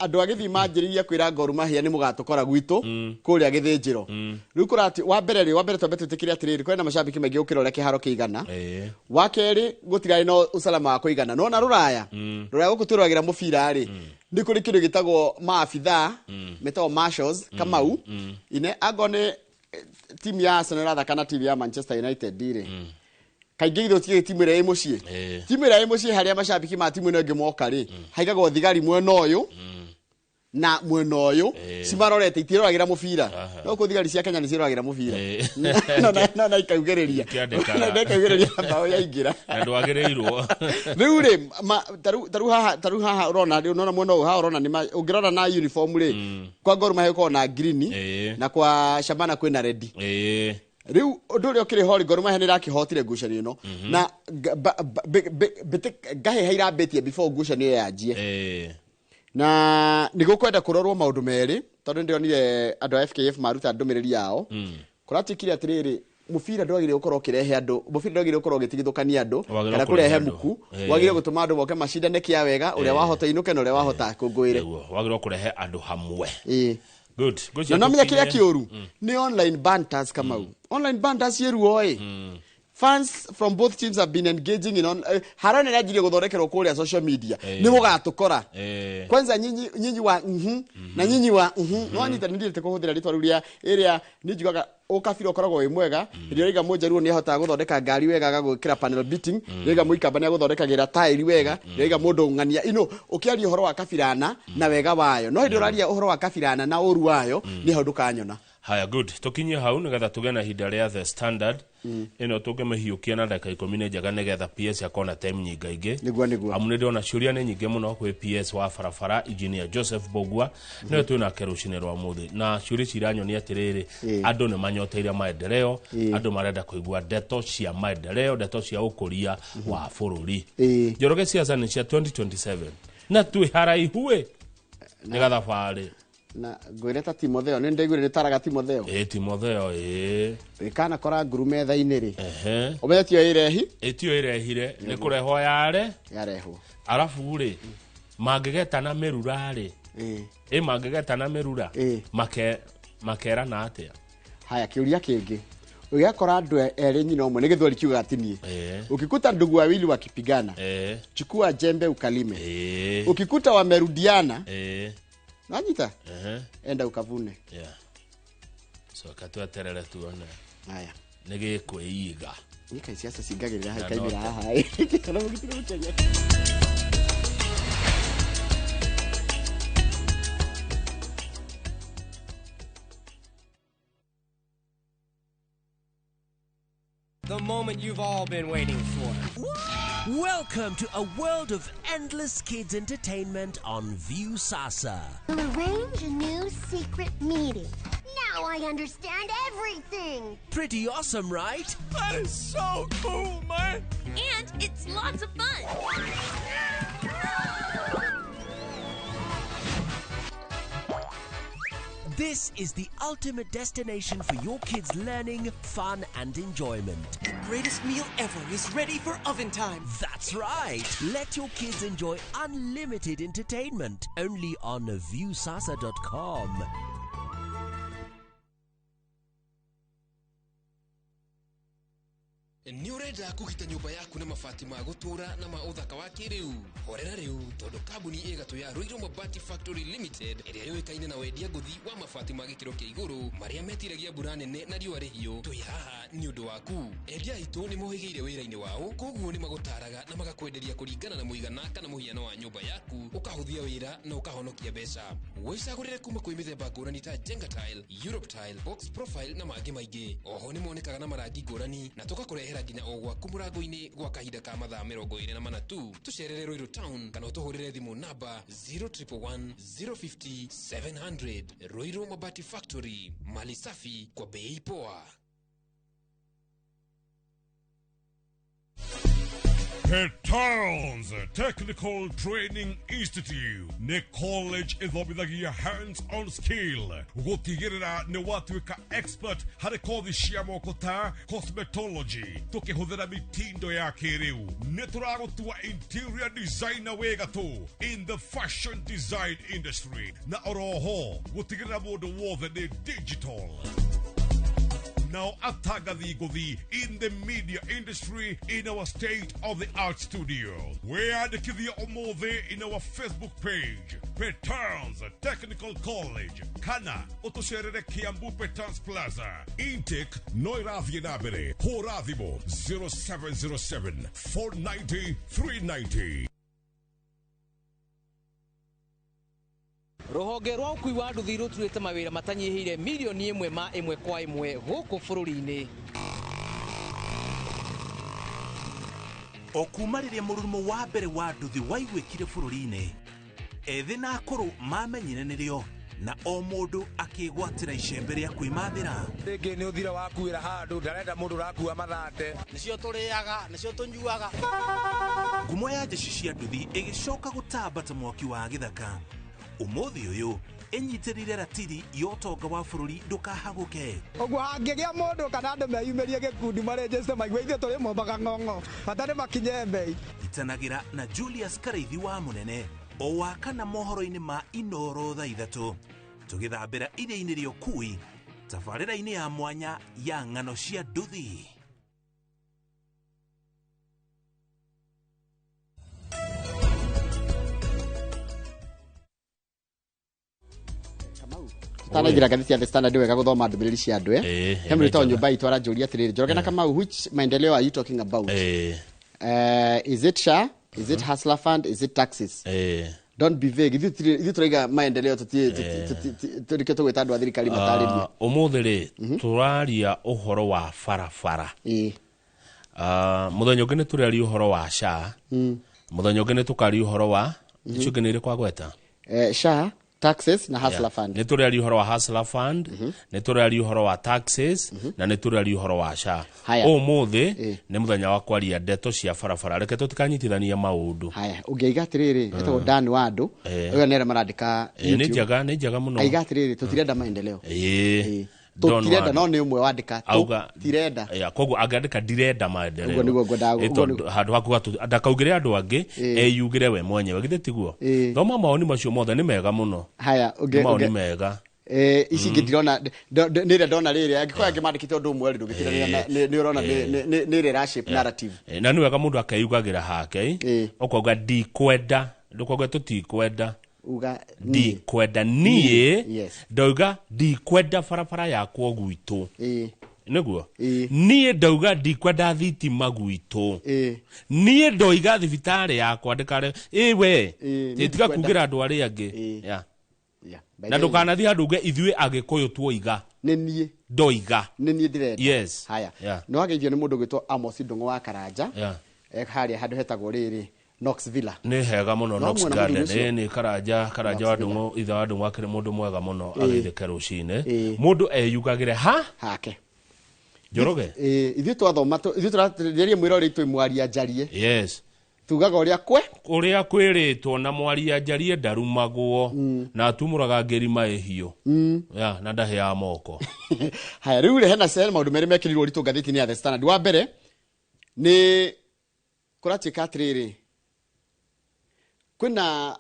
Andũ a Gĩthii manjĩrĩirie kwĩra Gor Mahia nĩ mũgatũkora gwitũ kũrĩa gĩthĩnjĩro. Rĩu kũrati wa mbere rĩ, wa mbere twambe twĩtĩkĩre atĩrĩrĩ, kwĩna macambĩki maingĩ gũkĩra ũrĩa kĩharo kĩigana. Wa kerĩ gũtirarĩ na usalama wa kũigana. No na rũraya gũkũ twĩroragĩra mũbira rĩ, nĩ kũrĩ kĩndũ gĩtagwo maabithaa metagwo marshals Kamau. Ine angorwo nĩ timu ya Arsenal ĩrathaka na timu ya Manchester United rĩ, kaingĩ ithuĩ tũtiũĩ timu ĩrĩa ĩ mũciĩ. Timu ĩrĩa ĩ mũciĩ harĩa macambĩki ma timu ĩno ĩngĩ moka rĩ, haigagwo thigari mwena ũyũ na mwena ũyũ cimarorete, itiroragĩra mũbira. No kũ thigari cia Kenya nĩ ciroragĩra mũbira no na ikaugĩrĩria mbaũ yaingĩra na ndwagĩrĩirwo. Rĩu rĩ, tarĩu haha ũrona, ũrona mwena ũyũ haha ũrona ũngĩrora na uniform rĩ, kwa Gor Mahia gũkoragwo na green na kwa Shabana kwĩna red. Rĩu ũndũ ũrĩa ũkĩrĩ ho rĩ, Gor Mahia nĩ ĩrakĩhotire ngucanio ĩno na ngahĩha irambĩtie before ngucanio ĩyo yanjie. Na nĩ gũkwenda kũrorwo maũndũ merĩ, tondũ nĩndĩronire andũ a FKF maruta ndũmĩrĩri yao. Kũratuĩkire atĩrĩrĩ, mũbira ndwagĩrĩire gũkorwo ũkĩrehe andũ, mũbira ndwagĩrĩire gũkorwo ũgĩtigithũkania andũ kana kũrehe muku, wagĩrĩire gũtũma andũ moke macindane kĩa wega, ũrĩa wahota inũke na ũrĩa wahota akũngũĩre. Wagĩrĩirwo kũrehe andũ hamwe. Good. Na no menya kĩrĩa kĩũru nĩ online banters Kamau. Online banters ciĩ ruo ĩ. Fans from both teams have been engaging in on harona nĩ gũthondekerwo kũrĩa social media. Nĩ mũgatũkora. Kwanza nyinyi wa na nyinyi wa no anyita nĩ ndĩrĩte kũhũthĩra rĩtwa rĩu rĩa ĩrĩa nĩ njugaga ũkabira ũkoragwo wĩ mwega. Rĩrĩa rĩga mũnjaruo nĩ ahotaga gũthondeka ngari wega, agagwĩkĩra panel beating, rĩga mũikamba nĩ agũthondekagĩra tairi wega, rĩga mũndũ ng'ania ino ũkĩaria ũhoro wa kabirana na wega wayo, no hĩndĩ ũraria ũhoro wa kabirana na ũru wayo nĩ hau ndũkanyona. Haya, good. Tukinye hau nigetha tuge na ihinda rĩa The Standard ĩno tũngĩmĩhiũkia na ndagĩka 10 nĩ njega nĩgetha PS akona time nyingaingĩ. Nĩguo. Amu nĩ ndĩrona ciũria nĩ nyingĩ mũno kwĩ PS wa barabara Engineer Joseph Mbugua, nĩwe twĩ nake rũcinĩ rwa mũthĩ. Na ciũria ici iranyonia atĩrĩrĩ, andũ nĩ manyoteire maendeleo, andũ marenda kũigua ndeto cia maendeleo, ndeto cia ũkũria wa bũrũri. Njoroge ciaca nĩ cia 2027 na twĩ haraihu ĩ nĩ gathabarĩ. Na ngwĩre ta Timotheo, nĩ ndaiguire nĩ taraga Timotheo. Timotheo Ĩkana kora nguru metha-inĩ rĩ. Ũmenye tiyo ĩrehi? Ĩtiyo ĩrehire, nĩ kũrehwo yare. Yarehwo. Arabu rĩ, mangĩgetana mĩrura rĩ. Mangĩgetana mĩrura, makerana atĩa? Haya, kĩũria kĩngĩ. Ũgĩakora andũ erĩ nyina ũmwe, nĩ gĩthweri kiugaga ti niĩ. Ukikuta ndugu wawili wakipigana, chukua jembe ukalime. Ukikuta wamerudiana, Nanyita? Enda ukavune. Yeah. So katweterere tuone. Haya. Nĩ gĩkwĩiga. Nika siasa cingagĩrĩra haha ikaimĩra haha. Kana mũgitĩra mũkenya. The moment you've all been waiting for. Welcome to a world of endless kids entertainment on Viusasa. We'll arrange a new secret meeting. Now I understand everything. Pretty awesome, right? That is so cool, man. And it's lots of fun. This is the ultimate destination for your kids' learning, fun, and enjoyment. The greatest meal ever is ready for oven time. That's right. Let your kids enjoy unlimited entertainment only on viewsasa.com. Nĩ ũrenda kũgita nyũmba yaku na mabati ma gũtũũra na ma ũthaka wa kĩrĩu? Horera rĩu, tondũ kambuni ĩgatũ ya Ruiru Mabati Factory Limited, ĩrĩa yũĩkaine na wendia ngũthi wa mabati ma gĩkĩro kĩa igũrũ marĩa metiragia mbura nene na riũa rĩhiũ, twĩ haha nĩ ũndũ waku. Endia aitũ nĩ mohĩgĩire wĩra-inĩ wao, koguo nĩ magũtaraga na magakwenderia kũringana na mũigana kana mũhiano wa nyũmba yaku, ũkahũthia wĩra na ũkahonokia mbeca. Wĩcagũrĩre kuma kwĩ mĩthemba ngũrani ta Jenga Tile, Europe Tile, Box Profile na mangĩ maingĩ. Oho nĩ monekaga na marangi ngũrani na tũgakũrehera nginya o gwaku mũrango-inĩ gwa kahinda ka mathaa 24 tu. Tũcerere Ruiru Town kana ũtũhũrĩre thimũ namba 0111 050 700. Ruiru Mabati Factory, mali safi kwa bei poa. Petals Technical Training Institute nĩ college ĩthomithagia hands-on skill gũtigĩrĩra nĩ watuĩka expert harĩ kothi cia moko ta cosmetology tũkĩhũthĩra mitindo ya kĩrĩu. Nĩ tũragũtua interior designer wĩ gatũ in the fashion design industry, na oroho gũtigĩrĩra mũndũ wothe nĩ digital. Now atangathi ngũthi in the media industry in our state-of-the-art studio. Wĩyandĩkithie ũmũthĩ in our Facebook page, Petals Technical College, kana ũtũcerere Kiambu Petals Plaza. Intake no ĩrathiĩ na mbere. Hũra thimũ 0707 490 390. Rũhonge rwa ũkui wa nduthi rũturĩte mawĩra matanyihĩire mirioni 1 ma 1 kwa 1 gũkũ bũrũri-inĩ. O kuma rĩrĩa mũrurumo wa mbere wa nduthi waiguĩkire bũrũri-inĩ, ethĩ na akũrũ mamenyire nĩrĩo, na o mũndũ akĩgwatĩra icembe rĩa kwĩmathĩra. Rĩngĩ nĩ ũthira wakuĩra handũ, ndarenda mũndũ ũrakua mathate. Nĩcio tũrĩaga, nĩcio tũnyuaga. Ngumo ya njeci cia nduthi ĩgĩcoka gũtamba ta mwaki wa gĩthaka. Ũmũthĩ ũyũ ĩnyitĩrĩire ratiri ya ũtonga wa bũrũri ndũkahagũke. Ũguo hangĩgĩa mũndũ kana andũ meyumĩrie gĩkundi marenjeste maigue ithuĩ tũrĩ mombaga ng'ong'o, bata nĩ makinye mbei. Itanagĩra na Julius Karaithi wa Mũnene o wa kana mohoro-inĩ ma Inoro thaa 3, tũgĩthambĩra iria-inĩ rĩa ũkui tabarĩra-inĩ ya mwanya ya ng'ano cia nduthi. Tanagira ngathĩti ya The Standard wega gũthoma ndũmĩrĩri cia andũ. He mũrĩtagwo nyũmba itũ aranjũria atĩrĩrĩ, Njoroge na Kamau, which maendeleo are you talking about? Is it SHA? Is it Hustler Fund? Is it taxes? Don't be vague. Ithuĩ tũraiga maendeleo tũrĩke tũgwĩta andũ a thirikari matarĩrie. Ũmũthĩ rĩ tũraria ũhoro wa barabara. Mũthenya ũngĩ nĩ tũrĩaria ũhoro wa SHA. Mũthenya ũngĩ nĩ tũkaria ũhoro wa icio ũngĩ nĩ irĩkũ agweta? SHA, taxes na Hustler Fund. Nĩ tũrĩaria ũhoro wa Hustler Fund, nĩ tũrĩaria ũhoro wa taxes, na nĩ tũrĩaria ũhoro wa SHA. Ũmũthĩ nĩ mũthenya wa kwaria ndeto cia barabara. Reke tũtikanyitithania maũndũ. Haya, ũngĩiga atĩrĩrĩ, etagwo Dan wa andũ, ũyũ nĩ arĩa marandĩka YouTube. Nĩ njega, nĩ njega mũno. Aiga atĩrĩrĩ, tũtirenda maendeleo. Tũtirenda, no nĩ ũmwe wandĩka tũtirenda. Koguo angĩandĩka ndirenda maendeleo. Ũguo nĩguo ngwendaga. Handũ hakuga ndakaugĩre andũ angĩ, eyugĩre we mwenyewe, githĩ tiguo? Thoma maoni macio mothe nĩ mega mũno. Haya, maoni mega. Ici ingĩ ndirona, nĩ ĩrĩa ndona rĩrĩ, angĩkorwo angĩ mandĩkĩte ũndũ ũmwe rĩ, ndũngĩtiganĩria, nĩ ũrona nĩ ĩrĩa ĩra shape narrative. Na nĩ wega mũndũ akeyugagĩra hake, ũkauga ndikwenda, ndũkauga tũtikwenda. Uga ndikwenda niĩ, ndauga ndikwenda barabara yakwo gwitũ. Nĩguo niĩ ndauga ndikwenda thitima gwitũ. Niĩ ndoiga thibitarĩ yakwa ndĩkare ĩwe tiga kugĩra andũ arĩa angĩ. Na ndũkanathiĩ handũ uge ithuĩ Agĩkũyũ tuoiga. Nĩ niĩ ndoiga. Nĩ niĩ ndĩrenda. Yes. Haya. Nĩ wageithio nĩ mũndũ ũgwĩtwo Amos Ndung'u wa Karanja. Harĩa handũ hetagwo rĩrĩ Knox Villa. Nĩ hega mũno Knox Garden. Nĩ Karanja wa Ndung'u, ithe wa Ndung'u akĩrĩ mũndũ mwega mũno, agĩthĩke rũcinĩ. Mũndũ eyugagĩre ha hake. Njoroge. Ithuĩ twathoma, ithuĩ tũrageria mwĩra ũrĩa itũ mwaria njarie. Yes. Tugaga ũrĩa kwe Ũrĩa kwĩrĩtwo na mwaria njarie ndarumagwo na atumũraga ngĩrima ĩhiũ. Ya, na ndahĩaga moko. Haya, rĩu rĩ, hena maũndũ merĩ mekĩrirwo ũritũ ngathĩti-inĩ ya The Standard. Wa mbere nĩ kũratuĩka atĩrĩrĩ, kwĩna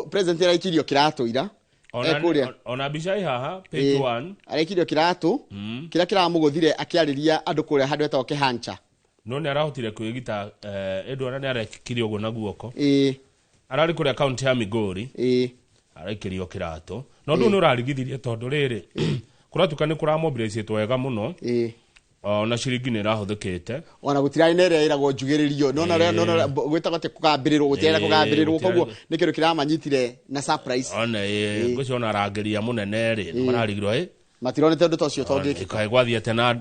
president araikirio kĩratũ ira. Ona, Kũrĩa. Ona mbica ĩ haha page 1. Arekirio kĩratũ kĩrĩa kĩramũgũthire akĩarĩria andũ kũrĩa handũ hetagwo Kĩhancha. No nĩ arahotire kwĩgita, ĩndũ ona nĩ arekirie ũguo na guoko. Ararĩ kũrĩa kaunti ya Migori. Araikĩrio kĩratũ. No ũndũ nĩ ũrarigithirie tondũ rĩrĩ, kũratuĩka nĩ kũramobilizĩtwo wega mũno. Ona ciringi nĩ ĩrahũthĩkĩte. Ona gũtirarĩ na ĩrĩa ĩragwo njugĩrĩrio, nona nona gwĩtagwo atĩ kũgambĩrĩrwo, gũtirarĩ kũgambĩrĩrwo, koguo nĩ kĩndũ kĩramanyitire na surprise. Ona ngwĩciria ona arangĩria mũnene rĩ, mararigirwo ĩ matironete ũndũ ta ũcio tondũ kaĩ gwathiĩte na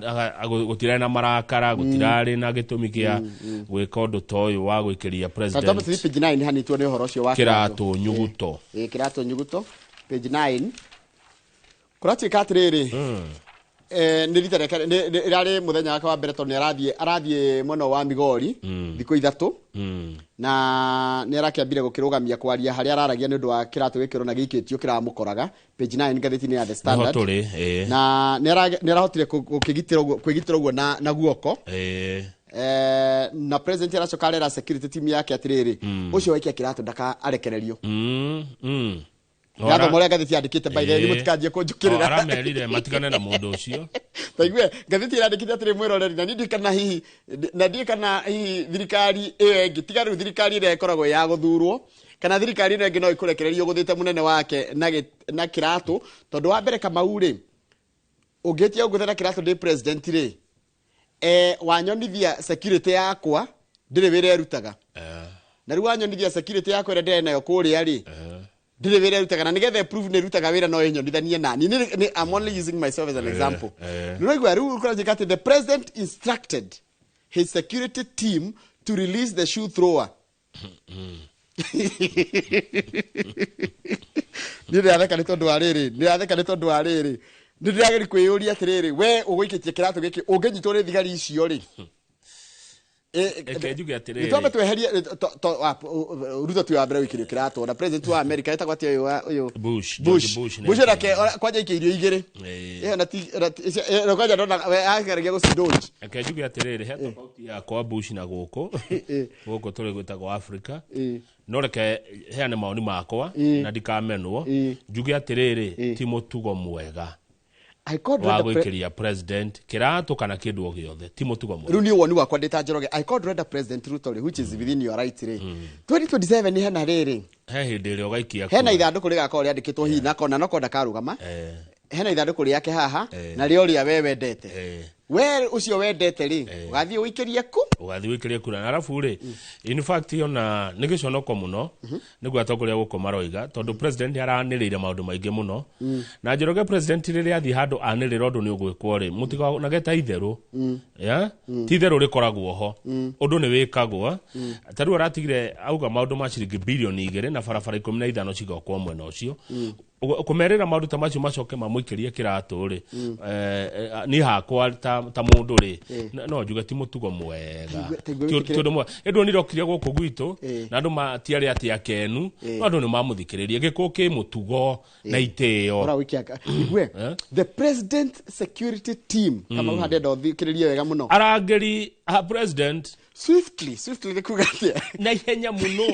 gũtirarĩ na marakara, gũtirarĩ na gĩtũmi kĩa gwĩka ũndũ ta ũyũ wa gwĩkĩria president page 9 hanitwo nĩ ũhoro ũcio wa kĩratũ nyuguto. Kĩratũ nyuguto page 9 kũratuĩka atĩrĩrĩ, nĩ rita rĩake ĩrarĩ mũthenya wake wa mbere tondũ nĩ arathiĩ mwena wa Migori thikũ 3, na nĩ arakĩambire gũkĩrũgamia kwaria harĩa araragia nĩ ũndũ wa kĩratũ gĩkĩro na gĩikĩtio kĩramũkoraga page 9 ngathĩti-inĩ ya The Standard. Na nĩ arahotire kwĩgitĩra ũguo na guoko. Na president aracoka arera security team yake atĩrĩrĩ, ũcio waikia kĩratũ ndaka arekererio. Ngathoma ũrĩa ngathĩti yandĩkĩte, by the way, mũtikanjie kũnjũkĩrĩra. Aramerire matigane na mũndũ ũcio. Taigue ngathĩti ĩrandĩkĩte atĩrĩ, mwĩroreri, na niĩ ndiũĩ kana hihi thirikari ĩyo ĩngĩ, tiga rĩu thirikari ĩrĩa ĩkoragwo ya gũthurwo, kana thirikari ĩno ĩngĩ no ĩkũrekererio gũthĩte mũnene wake na kĩratũ, tondũ wa mbere Kamau rĩ, ũngĩtia ũngũthe na kĩratũ ndĩ president rĩ, wanyonithia security yakwa ndĩrĩ wĩra ĩrutaga. Na rĩu wanyonithia security yakwa ĩrĩa ndĩrĩ nayo kũrĩa rĩ, ndĩrĩ wĩra ĩrutaga, na nĩgetha prove nĩ ĩrutaga wĩra no ĩnyonithanie nani. I'm only using myself as an example. Nĩũraigua rĩu kũranjĩka atĩ the president instructed his security team to release the shoe thrower. Niĩ ndĩratheka nĩ tondũ wa rĩrĩ, ndĩratheka nĩ tondũ wa rĩrĩ, nĩ ndĩrageria kwĩyũria atĩrĩrĩ, we ũgũikĩtie kĩratũ gĩkĩ ũngĩnyitwo nĩ thigari icio rĩ? Reke njuge atĩrĩrĩ. Nĩ twambe tweherie Ruto ti wa mbere gũikĩrio kĩratũ, na president wa America etagwo atĩa ũyũ Bush, Bush. George Bush. Bush nake kwanja ikĩirio igĩrĩ. Na ti kwanja ndona we ageragia gũcidodge. Reke njuge atĩrĩrĩ, he tofauti ya kwa Bush na gũkũ. Gũkũ tũrĩ gwĩtagwo Africa. No reke heane maoni makwa na ndikamenwo. Njuge atĩrĩrĩ, ti mũtugo mwega wa gwĩkĩria president kĩratũ kana kĩndũ o gĩothe, ti mũtugo mwega. Rĩu niĩ woni wakwa ndĩ ta Njoroge, I called renda President Ruto rĩ, which is within your right rĩ, 2027 hena rĩrĩ, he hĩndĩ ĩrĩa ũgaikia hena ithandũkũ rĩgakorwo rĩandĩkĩtwo hihi na nako ndakarũgama, hena ithandũkũ rĩake haha na rĩo rĩa we wendete, we ũcio wendete rĩ, ũgathiĩ ũikĩrie ku, ũgathiĩ ũikĩrie kura. Na arabu rĩ, in fact ona nĩ gĩconoko mũno nĩguo atongoria gũkũ maroiga, tondũ president aranĩrĩire maũndũ maingĩ mũno. Na Njoroge president rĩrĩa athiĩ handũ anĩrĩra ũndũ nĩ ũgwĩkwo rĩ, mũtikanage ta itherũ. Ti itherũ rĩkoragwo ho, ũndũ nĩ wĩkagwo. Ta rĩu aratigire auga maũndũ ma ciringi bilioni 2 na barabara 15 cigakwo mwena ũcio. Kũmerĩra maũndũ ta macio macoke mamũikĩrie kĩratũ rĩ, niĩ hakwa ta mũndũ rĩ, no njuge ti mũtugo mwega. Ti ũndũ mwega. Ĩndũ nĩrokire gũkũ gwitũ na andũ matiarĩ atĩ akenu, no andũ nĩ mamũthikĩrĩria. Gĩkũ kĩ mũtugo na itĩo. Igue, the president security team, kama ũhandenda ũthikĩrĩrie wega mũno. Arangĩri a president swiftly nĩ kuga atĩa? Na ihenya mũno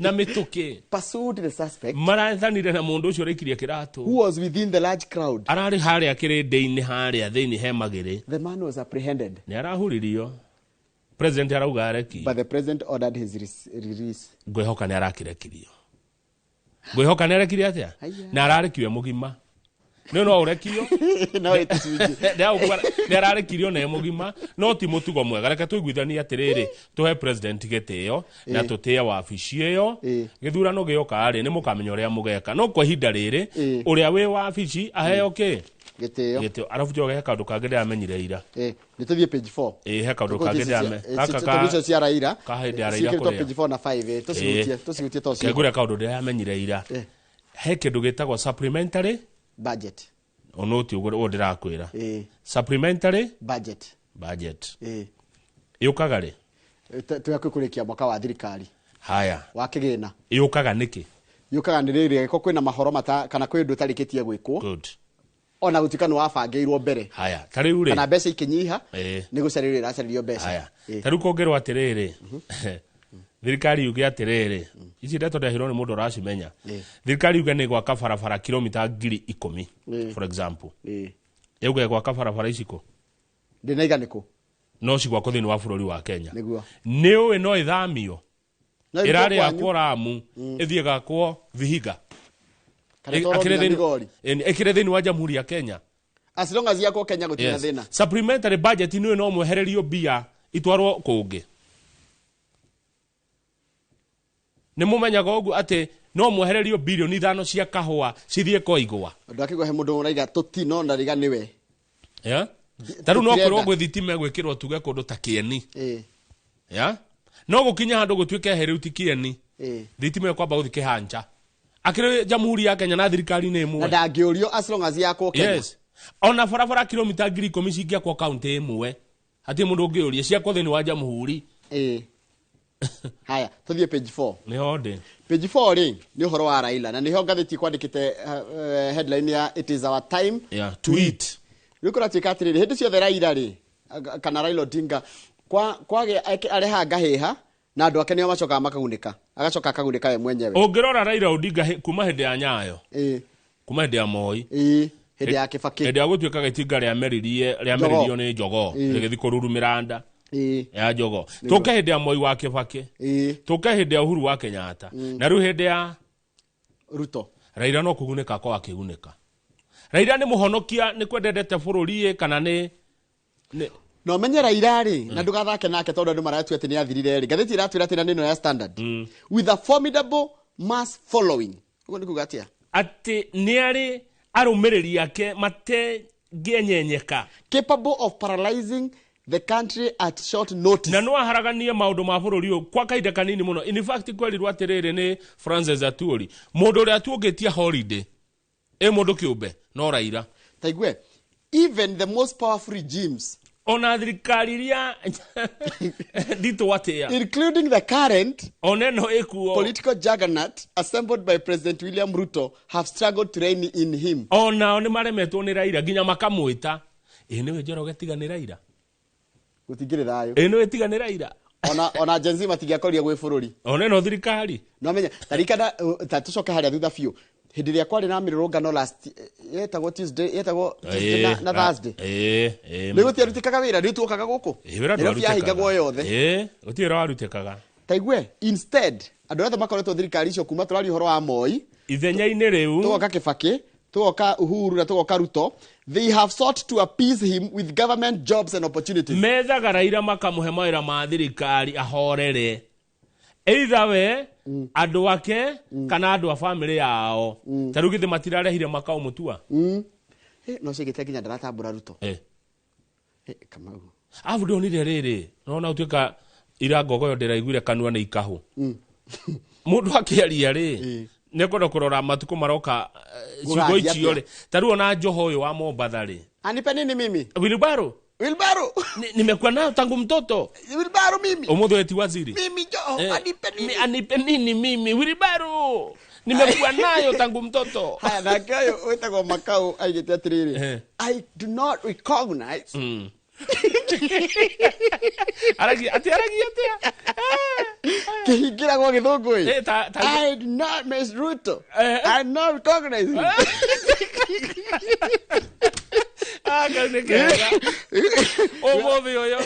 na mĩtũkĩ. Pursued the suspect. Marathanire na mũndũ ũcio ũraikirie kĩratũ. Who was within the large crowd. Ararĩ harĩa kĩrĩndĩ-inĩ harĩa thĩinĩ he magĩrĩ. The man was apprehended. Nĩ arahuririo. President arauga areki. But the president ordered his release. Ngwĩhoka nĩ arakĩrekirio. Ngwĩhoka nĩ arekirie atĩa? Na ararekiwe mũgima. Nĩ no ũrekio. No ĩtũcunjĩ. Nĩ ararekirio na mũgima, no ti mũtugo mwega. Reke tũiguithanie atĩrĩrĩ, tũhe president gĩtĩo na tũtĩe wabici ĩyo. Gĩthurano gĩoka rĩ, nĩ mũkamenya ũrĩa mũgeka. No kwa ihinda rĩrĩ, ũrĩa wĩ wabici aheo kĩ? Gĩtĩo. Gĩtĩo. Arabu Njoroge he kaũndũ kangĩ ndĩramenyire ira. Nĩ tũthiĩ page 4. He kaũndũ kangĩ ndĩramenyire. Gaka icio cia Raila. Ka hĩndĩ ya Raila Ciĩkĩrĩtwo kũrĩa. page 4 na 5, tũcihutie to cio. Kengũrĩa kaũndũ ndĩramenyire ira. He kĩndũ gĩtagwo supplementary budget. Ono ti ũguo ndĩrakwĩra. Supplementary budget. Budget. Yũkaga rĩ? Twĩ hakuhĩ kũrĩkia mwaka wa thirikari Haya. Wa kĩgĩna. Yũkaga nĩkĩ? Yũkaga nĩ rĩrĩ, angĩkorwo kwĩna mahoro mata kana kwĩ ũndũ ũtarĩkĩtie gwĩkwo. Good. Ona gũtuĩka nĩ wabangĩirwo mbere. Haya, ta rĩu rĩ. Kana mbeca ikĩnyiha, nĩ gũcarĩrio ĩracarĩrio mbeca. Haya. Ta rĩu kũngĩrwo atĩrĩrĩ, thirikari yuge atĩrĩrĩ, ici ndeto ndehirwo nĩ mũndũ ũracimenya. Thirikari yuge nĩ gwaka barabara kilomita 10,000, for example. Yuge gwaka barabara ici kũ? Ndĩnaiga nĩkũ? No cigwakwo thĩinĩ wa bũrũri wa Kenya. Nĩguo. Nĩ ũĩ no ĩthamio. No ĩrutwo Ĩrarĩ kwanyu. yakwo Ramu, ĩthiĩ gakwo Vihiga. Kana ĩtwarwo nginya Migori. Ĩkĩrĩ thĩinĩ wa Jamhuri ya Kenya. As long as yakwo Kenya gũtirĩ na Yes. thĩna. Supplementary budget nĩ no mwehererio mbia itwarwo kũngĩ. Nĩ mũmenyaga ũguo atĩ no mwehererio bilioni 5 cia kahũa cithiĩ kwa igwa. Andũ akĩgwa he mũndũ ũraiga tũtino na riga nĩwe. Yeah? Ta rĩu no Tũtirenda. kwĩrwo gwĩ thitima ĩgwĩkĩrwo tuge kũndũ ta Kĩeni. Yeah? No gũkinya handũ gũtuĩke he rĩu ti Kĩeni. Thitima ĩyo kwamba gũthiĩ kĩhanja. Akĩrĩ Jamhuri ya Kenya na thirikari nĩ ĩmwe. Na ndangĩũrio as long as yakwo Kenya. Yes. Ona barabara kilomita 10,000 cingĩakwo kaunti ĩmwe. Hatirĩ mũndũ ũngĩũria ciakwo thĩinĩ wa Jamhuri. Haya, tũthiĩ page 4. Nĩho ndĩ. Page 4 rĩ, nĩ ũhoro wa Raila na nĩho ngathĩti kwandĩkĩte headline ya it is our time Yeah, to eat. Rĩu kũratuĩka atĩrĩrĩ, hĩndĩ ciothe Raila rĩ, kana Raila Odinga kwagĩa arehaga ngahĩha na andũ ake nĩo macokaga makagunĩka, agacoka akagunĩka we mwenyewe. Ũngĩrora Raila Odinga kuma hĩndĩ ya Nyayo, kuma hĩndĩ ya Moi, hĩndĩ ya Kibaki, hĩndĩ ya gũtuĩkaga itinga rĩameririo nĩ jogoo, rĩgĩthiĩ kũrurumĩra nda ya jogoo. Tũke hĩndĩ ya Moi wa Kibaki, tũke hĩndĩ ya Uhuru wa Kenyatta, na rĩu hĩndĩ ya Ruto. Raila no kũgunĩka akorwo akĩgunĩka. Raila nĩ mũhonokia, nĩ kwendendete bũrũri ĩ, kana nĩ No menye Raila rĩ, na ndũgathake nake tondũ andũ maratua atĩ nĩ athirire rĩ. Ngathĩti ĩratwĩra atĩ na nĩ ĩno ya Standard. With a formidable mass following. Ũguo nĩ kuga atĩa? Atĩ nĩ arĩ arũmĩrĩri ake matengĩenyenyeka. Capable of paralyzing the country at short notice. Na no aharaganie maũndũ ma bũrũri ũyũ kwa kahinda kanini mũno. In fact kwerirwo atĩrĩrĩ nĩ Francis Atwoli, mũndũ ũrĩa atuũngĩtie holiday ĩ mũndũ kĩũmbe no Raila. Taigue, even the most powerful regimes, ona thirikari iria nditũ atĩa, including the current ona ĩno ĩkuo political juggernaut assembled by President William Ruto, have struggled to rein in him. Onao nĩ maremetwo nĩ Raila nginya makamwĩta, ĩ nĩwe Njoroge tiga nĩ Raila. Gũtingĩrĩ thayũ. Ĩ nĩwe tiga nĩ Raila. Ona Gen Z matingĩakorire gwĩ bũrũri. Ona ĩno thirikari. No menya, tarikana, ta tũcoke harĩa thutha biũ. Hĩndĩ ĩrĩa kwarĩ na mĩrũrũngano last, yetagwo Tuesday, yetagwo Tuesday na Thursday. Nĩ gũtiarutĩkaga wĩra, nĩ tuokaga gũkũ. Wĩra Nairobi ndwarutĩkaga. yahingagwo yothe. Gũtirĩ wĩra warutĩkaga. Taigue, instead, andũ othe makoretwo thirikari icio kuma tũraria ũhoro wa Moi. Ithenya-inĩ rĩu. Tũgoka Kibaki, tũgoka Uhuru na tũgoka Ruto. They have sought to appease him with government jobs and opportunities. Methaga Raila makamũhe mawĩra ma thirikari ahorere. Either we, andũ ake, kana andũ a family yao. Ta rĩu githĩ matirarehire Makau Mutua? No cigĩte nginya ndaratambũra Ruto. Kamau. Arabu ndonire rĩrĩ, nona ũtuĩka ira ngogoyo ndĩraiguire kanua nĩ ikahũ. Mũndũ akĩaria rĩ, nĩekwenda kũrora matukũ maroka, ciugo Gũgathiĩ icio atĩa? rĩ. Ta rĩu ona Joho ũyũ wa Mombatha rĩ. Anipe nini mimi? Wilbaro. Wilbaro. Nimekuwa nayo tangu mtoto. Wilbaro mimi. Ũmũthĩ eti waziri. Mimi Joho, anipe nini? Anipe nini mimi? Wilbaro. Nimekuwa nayo tangu mtoto. Haya, nake ũyũ wĩtagwo Makau aigĩte atĩrĩrĩ, I do not recognize. Aragia, atĩ aragia atĩa? Kĩhingĩragwo gĩthũngũ ĩ. Ta I do not miss Ruto. I do not recognize him. Kau nĩ kega. Ũmũthĩ ũyũ.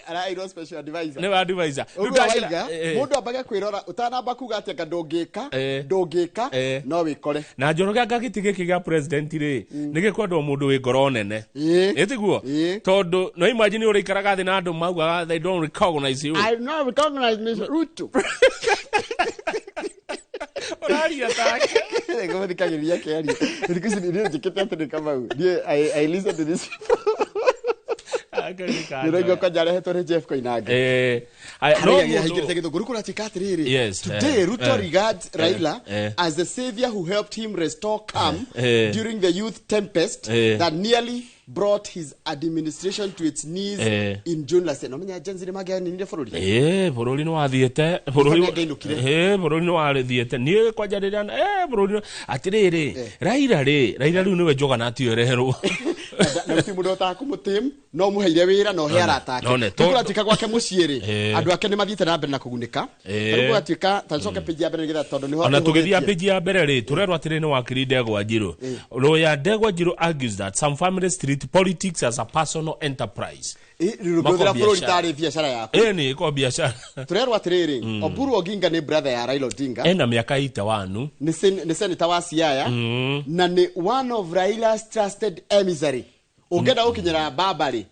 Araheirwo special advisor. Nĩ wa advisor. Ũguo Rĩu ndacĩra- waiga, mũndũ ambage kwĩrora ũtanamba kuga atĩ anga ndũngĩka, ndũngĩka, no wĩkore. Na Njoroge anga gĩtĩ gĩkĩ gĩa president rĩ, nĩ gĩkwendwo mũndũ wĩ ngoro nene. Ĩ tiguo? Tondũ no imagine ũrĩikaraga thĩ na andũ maugaga they don't recognize you. I do not recognize Mr. Ruto. Ũraria take. Ngũmũthikagĩrĩria akĩaria. Thikũ ici niĩ njĩkĩte atĩ nĩ Kamau. Niĩ, I listen to this. Nĩraigua kwanja arehetwo nĩ Jeff Koinange. Aya, no Harĩa mũndũ- aingĩrĩte gĩthũngũ rĩu kũratuĩka atĩrĩrĩ, today Ruto regards Raila as the savior who helped him restore calm during the youth tempest that nearly brought his administration to its knees in June last year. No menya Gen Z nĩ mangĩaninire bũrũri. Ĩĩ, bũrũri nĩ wathiĩte bũrũri. Nĩ angĩainũkire. Ĩĩ, bũrũri nĩ wathiĩte niĩ kwanja rĩrĩa bũrũri atĩrĩrĩ, Raila rĩ, Raila rĩu nĩwe njoga atiyo ĩreherwo. Na gũtirĩ mũndũ ũhotaga kũmũtĩm no mũheire wĩra na ũhe arata ake. None, Rĩu kũratuĩka gwake mũciĩ rĩ, andũ ake nĩ mathiĩte na mbere na kũgunĩka. Rĩu kũgatuĩka ta ncoke page ya mbere nĩgetha tondũ nĩho Ona tũgĩthiĩ ĩhũthĩtie. page ya mbere rĩ, tũrerwo atĩrĩ nĩ wakiri Ndegwa Njirũ. Lawyer Ndegwa Njirũ argues that some families treat politics as a personal enterprise. Rĩu Mako rũhũthĩra bũrũri biacara. tarĩ biacara yaku. Ĩĩ, nĩ ĩko biacara. Tũrerwo atĩrĩrĩ, Oburu Oginga nĩ brother ya Raila Odinga. Ena mĩaka 81. Nĩ senator wa Siaya na nĩ one of Raila's trusted emissary. Ũngĩenda gũkinyĩra baba rĩ,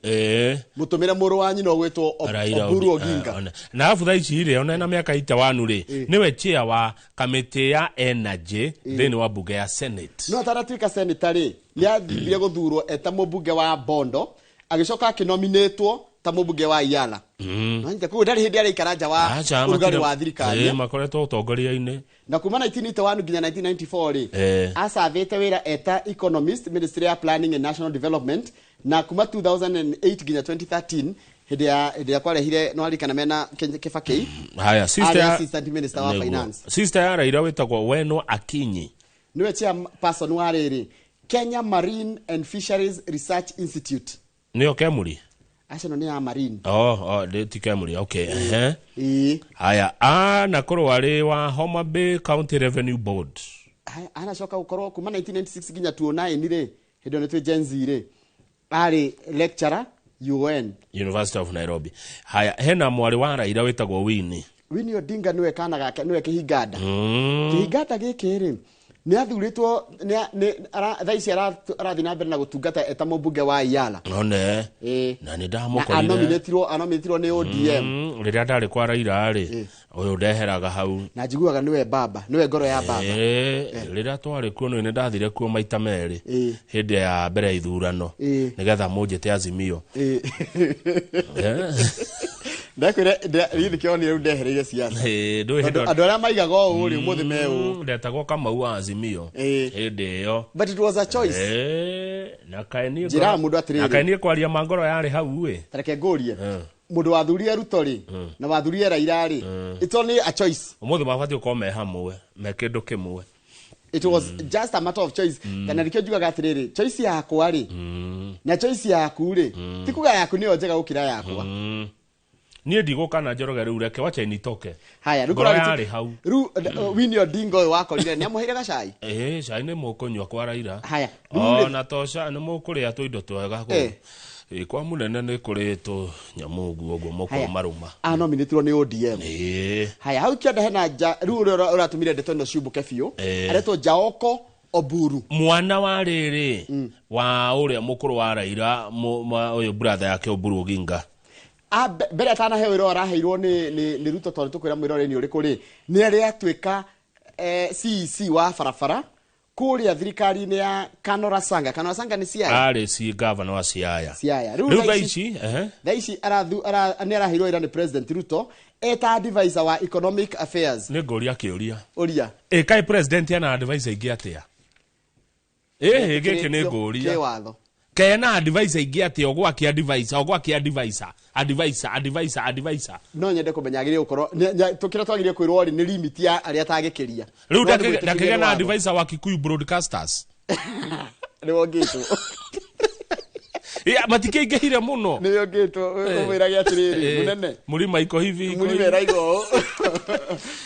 mũtũmĩre mũrũ wa nyina ũgwĩtwo Raila Oburu Oginga. Oginga. Na arabu thaa ici rĩ, ona ena mĩaka 81 rĩ, nĩwe chair wa kamĩtĩ ya energy thĩinĩ wa bunge ya Senate. No atanatuĩka senator rĩ, nĩ athire gũthurwo eta mũmbunge wa Bondo, agĩcoka akĩnominĩtwo ta mũmbunge wa Iala. Nonyita koguo ndarĩ hĩndĩ araikara nja wa Aca, ũrugarĩ wa thirikari. Makoretwo ũtongoria-inĩ. Na kuma 1981 nginya 1994 rĩ, acavĩte wĩra eta economist, Ministry ya Planning and National Development, na kuma 2008 nginya 2013 hĩndĩ ya kwarehire no arikana mena Kibaki. Haya, sister Arĩ assistant minister wa Nĩguo. finance. Sister ya Raila wĩtagwo Weno Akinyi. Niwe chairperson wa rĩrĩ Kenya Marine and Fisheries Research Institute. Nĩyo Kemuri? Acio nĩ ya marine. Oh, ti Kemuri, okay. Ehe. Ĩĩ. Haya, anakorwo arĩ wa Homa Bay County Revenue Board. Haya, anacoka gũkorwo kuma 1996 nginya 2009 rĩ, hĩndĩ ĩyo nĩ twĩ Gen Z rĩ, arĩ lecturer UN. University of Nairobi. Haya, hena mwarĩ wa Raila wĩtagwo Winnie. Winnie Odinga nĩwe kana gake, nĩwe kĩhinganda. Kĩhinganda gĩkĩ rĩ, nĩ athurĩtwo thaa ici arathiĩ na mbere na gũtungata eta mũmbunge wa Iala. One. Ĩĩ. Na nĩ Na ndamũkorire. anominĩtirwo nĩ ODM. Rĩrĩa ndarĩ kwa Raila rĩ, ũyũ ndeheraga hau. Na njiguaga nĩwe baba, nĩwe ngoro ya baba. Rĩrĩa twarĩ kuo nĩ ndathire kuo maita merĩ hĩndĩ ya mbere ya ithurano nĩgetha mũnjĩte Azimio. Ndakwĩra githĩ kĩonire rĩu ndehereire siasa. Ndũĩ Tondũ hĩndĩ andũ arĩa maigaga ũũ rĩ, ũmũthĩ me ũũ. Ndetagwo Kamau wa Azimio hĩndĩ ĩyo. But it was a choice. Na kaĩ niĩ Njĩraga mũndũ atĩrĩrĩ. Na kaĩ niĩ kwaria ma ngoro yarĩ hau ĩ. Ta reke ngũrie, mũndũ wathurire Ruto rĩ na wathurire Raila rĩ, it's only a choice. Ũmũthĩ mabatiĩ gũkorwo me hamwe, me kĩndũ kĩmwe. It was just a matter of choice. Kana nĩkĩo njugaga atĩrĩrĩ, choice yakwa rĩ na choice yaku rĩ, ti kuga yaku nĩyo njega gũkĩra yakwa. Niĩ ndigũka na Njoroge rĩu, reke wacha nitoke. Haya, rĩu Ngoro yarĩ hau. Rĩu Winnie Odinga ũyũ wakorire nĩ amũheire gacai. Ĩĩ, cai nĩ mũkũnyua kwa Raila. Haya, rĩu rĩ- Ona to cai nĩ mũkũrĩa tũindo twega kũu. Ĩĩ, kwa mũnene nĩ kũrĩ tũnyamũ ũguo ũguo Haya. mũkũrũmarũma. Anominĩtirwo nĩ ODM. Haya, hau kĩanda hena ja rĩu ũrĩa ũratũmire ndeto ĩno ciumbũke biũ, aretwo Jaoko Oburu. Mwana wa rĩrĩ wa ũrĩa mũkũrũ wa Raila, ũyũ brother yake Oburu Oginga. Mbere atanaheo wĩra ũyũ araheirwo nĩ Ruto, tondũ tũkwĩra mwĩrore nĩ ũrĩkũ rĩ, nĩ arĩ atuĩka CEC wa barabara kũrĩa thirikari-inĩ ya Kanora Sanga. Kanora Sanga nĩ Siaya. Arĩ ci governor wa Siaya. Siaya. Rĩu thaa ici thaa ici nĩ araheirwo wĩra nĩ President Ruto eta advisor wa economic affairs. Nĩ ngũria kĩũria. Ũria. Ĩ kaĩ president ena advisor ingĩ atĩa? Ĩhĩ, gĩkĩ nĩ ngũria. Kĩwatho. Kena advisor ingĩ atĩa ũgwake advisor, ũgwake advisor, advisor, advisor, advisor? No nyende kũmenya agĩrĩire gũkorwo kĩrĩa twagĩrĩire kwĩrwo rĩ nĩ limit ya arĩa atangĩkĩria. Rĩu No nĩ gwĩtĩkĩria ndakĩgĩa nĩ na watho. advisor wa Kikuyu Broadcasters. Nĩ wongĩtwo. Ya, matikĩingĩhire mũno. Nĩ wongĩtwo ũmwĩrage atĩrĩrĩ, mũnene. Mũrima iko hivi iko Mũrima hivi. ĩraiga ũũ.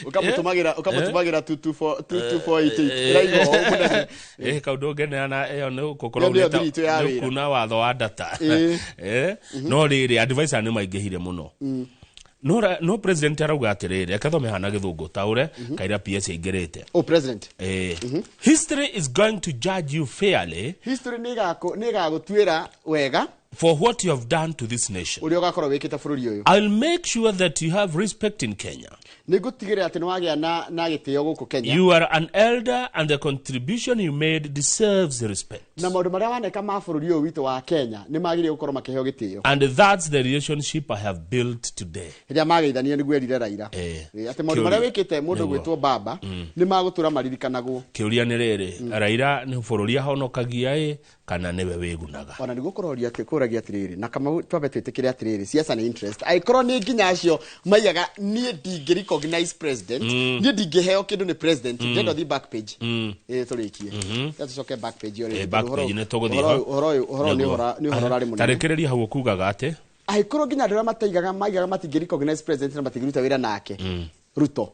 Ũkamũtũmagĩra 22488 ĩraiga ũũ mũnene. Kaũndũ ũngĩneana ĩyo nĩ gũkorwo Ĩyo nĩyo thiritũ ya nĩ wĩra. kuna watho wa data. No rĩrĩ, advisor nĩ maingĩhire mũno. No president arauga atĩrĩrĩ, reke thome hana gĩthũngũ taũre kaira PS aingĩrĩte. Oh, president. History is going to judge you fairly. History nĩ ĩgagũtuĩra wega. For what you have done to this nation. Ũrĩa ũgakorwo wĩkĩte bũrũri ũyũ. I'll make sure that you have respect in Kenya. Nĩ ngũtigĩrĩra atĩ nĩ wagĩa na gĩtĩo gũkũ Kenya. You are an elder and the contribution you made deserves respect. Na maũndũ marĩa waneka ma bũrũri ũyũ witũ wa Kenya nĩ magĩrĩire gũkorwo makĩheo gĩtĩo. And that's the relationship I have built today. Rĩrĩa mageithania nĩguo erire Raila. Atĩ maũndũ marĩa wĩkĩte mũndũ gwĩtwo baba nĩ magũtũra maririkanagwo. Kĩũria nĩ rĩrĩ, Raila nĩ bũrũri ahonokagia ĩ kana nĩwe wĩgunaga? Ona nĩguo kũroria kũragia atĩrĩrĩ, na Kamau twambe twĩtĩkĩre atĩrĩrĩ, siasa nĩ interest. Angĩkorwo nĩ nginya acio maigaga niĩ ndingĩ recognize president, niĩ ndingĩheo kĩndũ nĩ president, ndĩrenda ũthiĩ back page. Tũrĩkie. Tũcoke back page ĩyo rĩngĩ. Back page nĩ tũgũthiĩ ho. Ũhoro ũyũ nĩ ũhoro ũrarĩ mũnene. Tarĩkĩrĩria hau ũkugaga atĩ angĩkorwo nginya andũ arĩa mataigaga maigaga matingĩ recognize president na matingĩruta wĩra nake Ruto.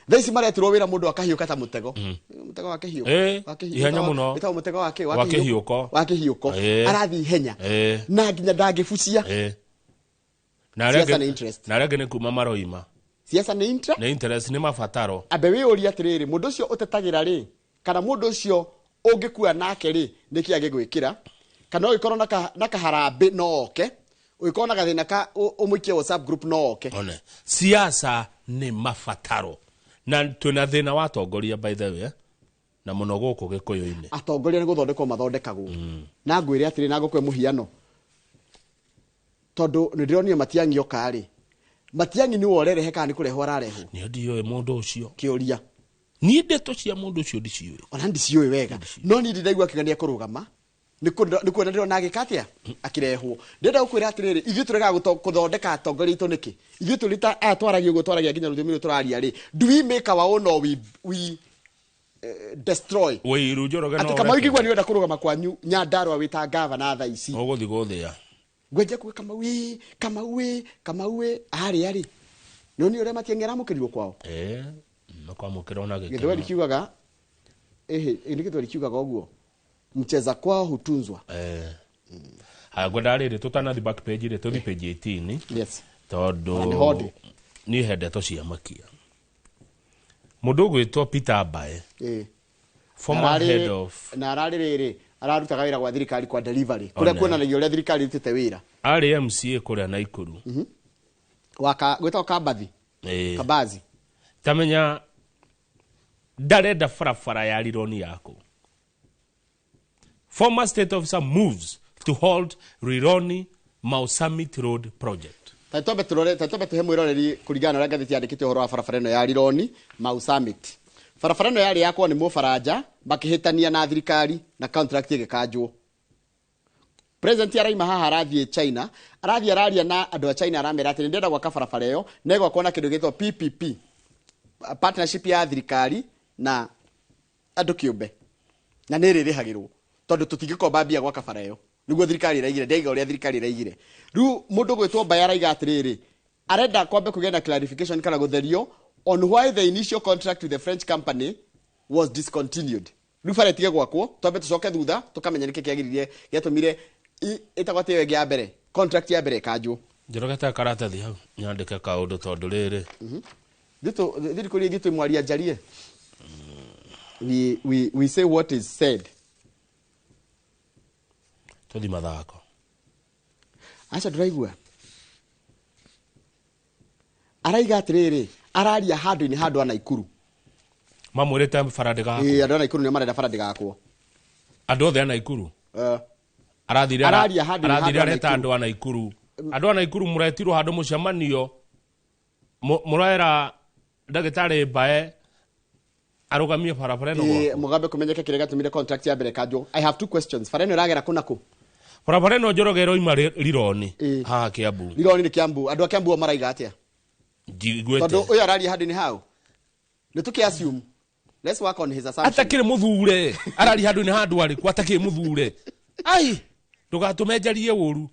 Thaa ici maretirwo wĩra mũndũ akahiũka ta mũtego. Mũtego wa kĩhiũko. Ihenya mũno. Wĩtagwo mũtego wa kĩ? Wa kĩhiũko. Wa kĩhiũko. Arathiĩ ihenya. Na nginya ndangĩbucia. Na Siasa nĩ interest. Na arĩa angĩ nĩ kuma maroima. Siasa nĩ interest. Nĩ interest, nĩ mabataro. Ambe wĩyũrie atĩrĩrĩ, mũndũ ũcio ũtetagĩra rĩ, kana mũndũ ũcio ũngĩkua nake rĩ, nĩkĩ angĩgwĩkĩra? Kana ũngĩkorwo na kaharambĩ no oke. Ũngĩkorwo na gathĩna ka ũmũikie WhatsApp group no oke. One. Siasa nĩ mabataro. Na twĩna thĩna wa atongoria by the way, na mũno gũkũ Gĩkũyũ-inĩ. Atongoria nĩ gũthondekwo mathondekagwo. Na ngwĩre atĩrĩ, na ngũkwe mũhiano. Tondũ nĩ ndĩronire Matiang'i oka rĩ. Matiang'i nĩwe ũrerehe kana nĩ kũrehwo ararehwo? Niĩ ndiũĩ mũndũ ũcio. Kĩũria. Niĩ ndeto cia mũndũ ũcio ndiciũĩ. Ona ndiciũĩ wega. No niĩ ndĩraigua akiuga nĩ ekũrũgama. Nĩ kuona ndĩrona agĩka atĩa? Akĩrehwo. Ndĩrenda gũkwĩra atĩrĩrĩ, ithuĩ tũregaga gũthondeka atongoria aitũ nĩkĩ? Ithuĩ tũrĩ ta aya twaragia ũguo twaragia nginya rũthiomi rũrũ tũraria rĩ, do we make our own or we destroy? Wĩiru Njoroge no Atĩ Kamau ingĩigua nĩ ũrenda kũrũgama kwanyu Nyandarũa wĩ ta gavana thaa ici. Ũgũthiĩ gũthĩa. Ngwenjia kuga Kamau ĩ, Kamau ĩ, Kamau ĩ, arĩa rĩ. Nĩ ũrĩa Matiang'i aramũkĩrirwo kwao? Makwamũkĩra ona gĩkeno. Gĩthweri kiugaga, nĩ gĩthweri kiugaga ũguo. Mcheza kwao hutunzwa. Haya, ngwenda rĩrĩ tũtanathi back page rĩ, tũthi page 18. Yes. Tondũ niĩ he ndeto cia makia. Mũndũ ũgwĩtwo Peter Mbae. Former head of na ararĩ rĩrĩ, ararutaga wĩra gwa thirikari kwa delivery. Kũrĩa kuonanagia ũrĩa thirikari ĩrutĩte wĩra. Arĩ MCA kũrĩa Naikuru. Gwĩtagwo Kambathi. Kambazi. Tamenya ndarenda barabara ya Rironi yako. Former state officer moves to hold Rironi Mau Summit Road project. Twambe tũrore, twambe tũhe mwĩroreri kũringana na ũrĩa ngathĩti yandĩkĩte ũhoro wa barabara ĩno ya Rironi Mau Summit. Barabara ĩno yarĩ yakwo nĩ Mũfaranja makĩhĩtania na thirikari na contract ĩgĩkanjwo. President araima haha arathiĩ China, arathiĩ araria na andũ a China aramera atĩ ndĩrenda gwaka barabara ĩyo na ĩgwakwo na kĩndũ gĩtwo PPP, partnership ya thirikari na andũ kĩũmbe, na nĩ ĩrĩrĩhagĩrwo tondũ tũtingĩkomba mbia gwaka bara ĩyo. Nĩguo thirikari ĩraigire, ndaiga ũrĩa thirikari ĩraigire. Rĩu mũndũ gwĩtwo Mbae araiga atĩrĩrĩ, arenda kwambe kũgĩa na clarification kana gũtherio on why the initial contract with the French company was discontinued. Rĩu bara ĩtige gwakwo, twambe tũcoke thutha tũkamenya nĩkĩ kĩagĩrĩire gĩatũmire ĩtagwo atĩ ĩyo ĩngĩ ya mbere, contract ya mbere ĩkanjwo. Njoroge ta karatathi hau nyandĩke kaũndũ tondũ rĩrĩ. Thirikari ĩngĩ twĩ njarie. We say what is said. Tũthi mathako. Aca ndũraigua. Araiga atĩrĩrĩ, araria handũ-inĩ handũ a Naikuru. Mamwĩrĩte bara ndĩgakwo. Andũ a Naikuru nĩo marenda bara ndĩgakwo. Andũ othe a Naikuru. Arathire araria handũ-inĩ handũ a areta andũ a Naikuru. Andũ a Naikuru mũretirwo handũ mũcemanio, mũrera ndagĩtarĩ Mbae arũgamie barabara ĩno gwakwo. Mũgambe kũmenyeke kĩrĩa gĩatũmire contract ya mbere ĩkanjwo. I have two questions. Bara ĩno ĩragera kũ na kũ? Barabara ĩno Njoroge ĩroima Rironi haha Kiambu. Rironi nĩ Kiambu. Andũ a Kiambu o maraiga atĩa? Njiguĩte. Tondũ ũyũ araria handũ-inĩ hau. Nĩ tũkĩ assume. Let's work on his assumption. Atakĩrĩ mũthure. Araria handũ-inĩ handũ arĩkũ atakĩrĩ mũthure. Ai, ndũgatũme njarie ũru.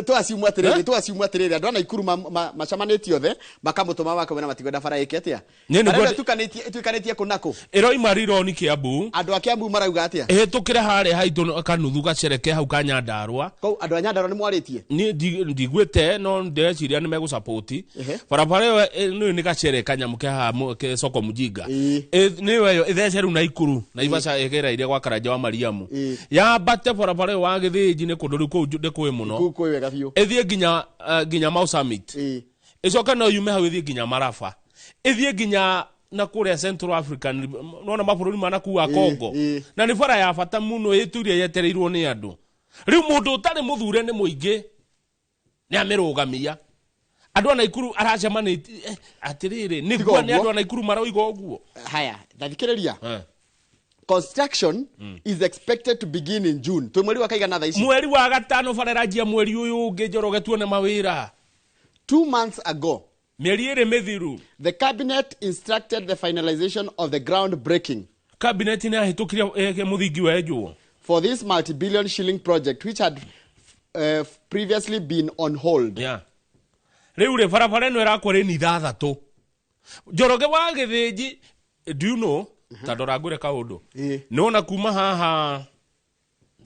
Tũ assume atĩrĩrĩ, andũ a Naikuru macemanĩtie othe makamũtũma makamwĩra matikwenda bara ĩke atĩa. Bara ĩno ĩtuĩkanĩtie kũ na kũ? Ĩroima Rironi Kiambu. Andũ a Kiambu marauga atĩa? Ĩhĩtũkĩre harĩa haitũ kanuthu gacereke hau ka Nyandarũa. Kũu andũ a Nyandarũa nĩ mwarĩtie? Niĩ ndiguĩte no ndĩreciria nĩ megũsupport. Barabara ĩyo nĩ gacere kanyamũ ke haha ke soko mjinga. Nĩyo ĩyo ĩthece rĩu Naikuru, Naivasha ĩgereire gwa Karanja wa Mariamu. Yambate barabara ĩyo wa Gĩthĩnji nĩ kũndũ rĩu kũu ndĩkũĩ mũno. Kũĩ wega biũ. Ĩthiĩ nginya nginya Mau Summit, ĩcoke no yume hau ĩthiĩ nginya Maraba, ĩthiĩ nginya na kũrĩa Central African, nona mabũrũri ma nakuu wa Congo. Na nĩ bara ya bata mũno ĩtũire yetereirwo nĩ andũ. Rĩu mũndũ ũtarĩ mũthure nĩ mũingĩ nĩ amĩrũgamia. Andũ a Naikuru aracemanĩtie atĩrĩrĩ, nĩguo nĩ andũ a Naikuru maroiga ũguo. Haya, ndathikĩrĩria. Construction is expected to begin in June. Twĩ mweri wa kaigana thaa ici? Mweri wa gatano bara ĩranjia mweri ũyũ ũngĩ, Njoroge, tuone mawĩra. 2 months ago, mĩeri 2 mĩthiru, the cabinet instructed the finalization of the ground breaking Cabinet nĩ yahĩtũkirie mũthingi wenjwo for this multi-billion shilling project, which had previously been on hold. Yeah. Rĩu rĩ, barabara ĩno ĩrakwo rĩni 6, Njoroge wa Gĩthĩnji. Do you know, ta ndora ngwĩre kaũndũ, nĩwona kuma haha,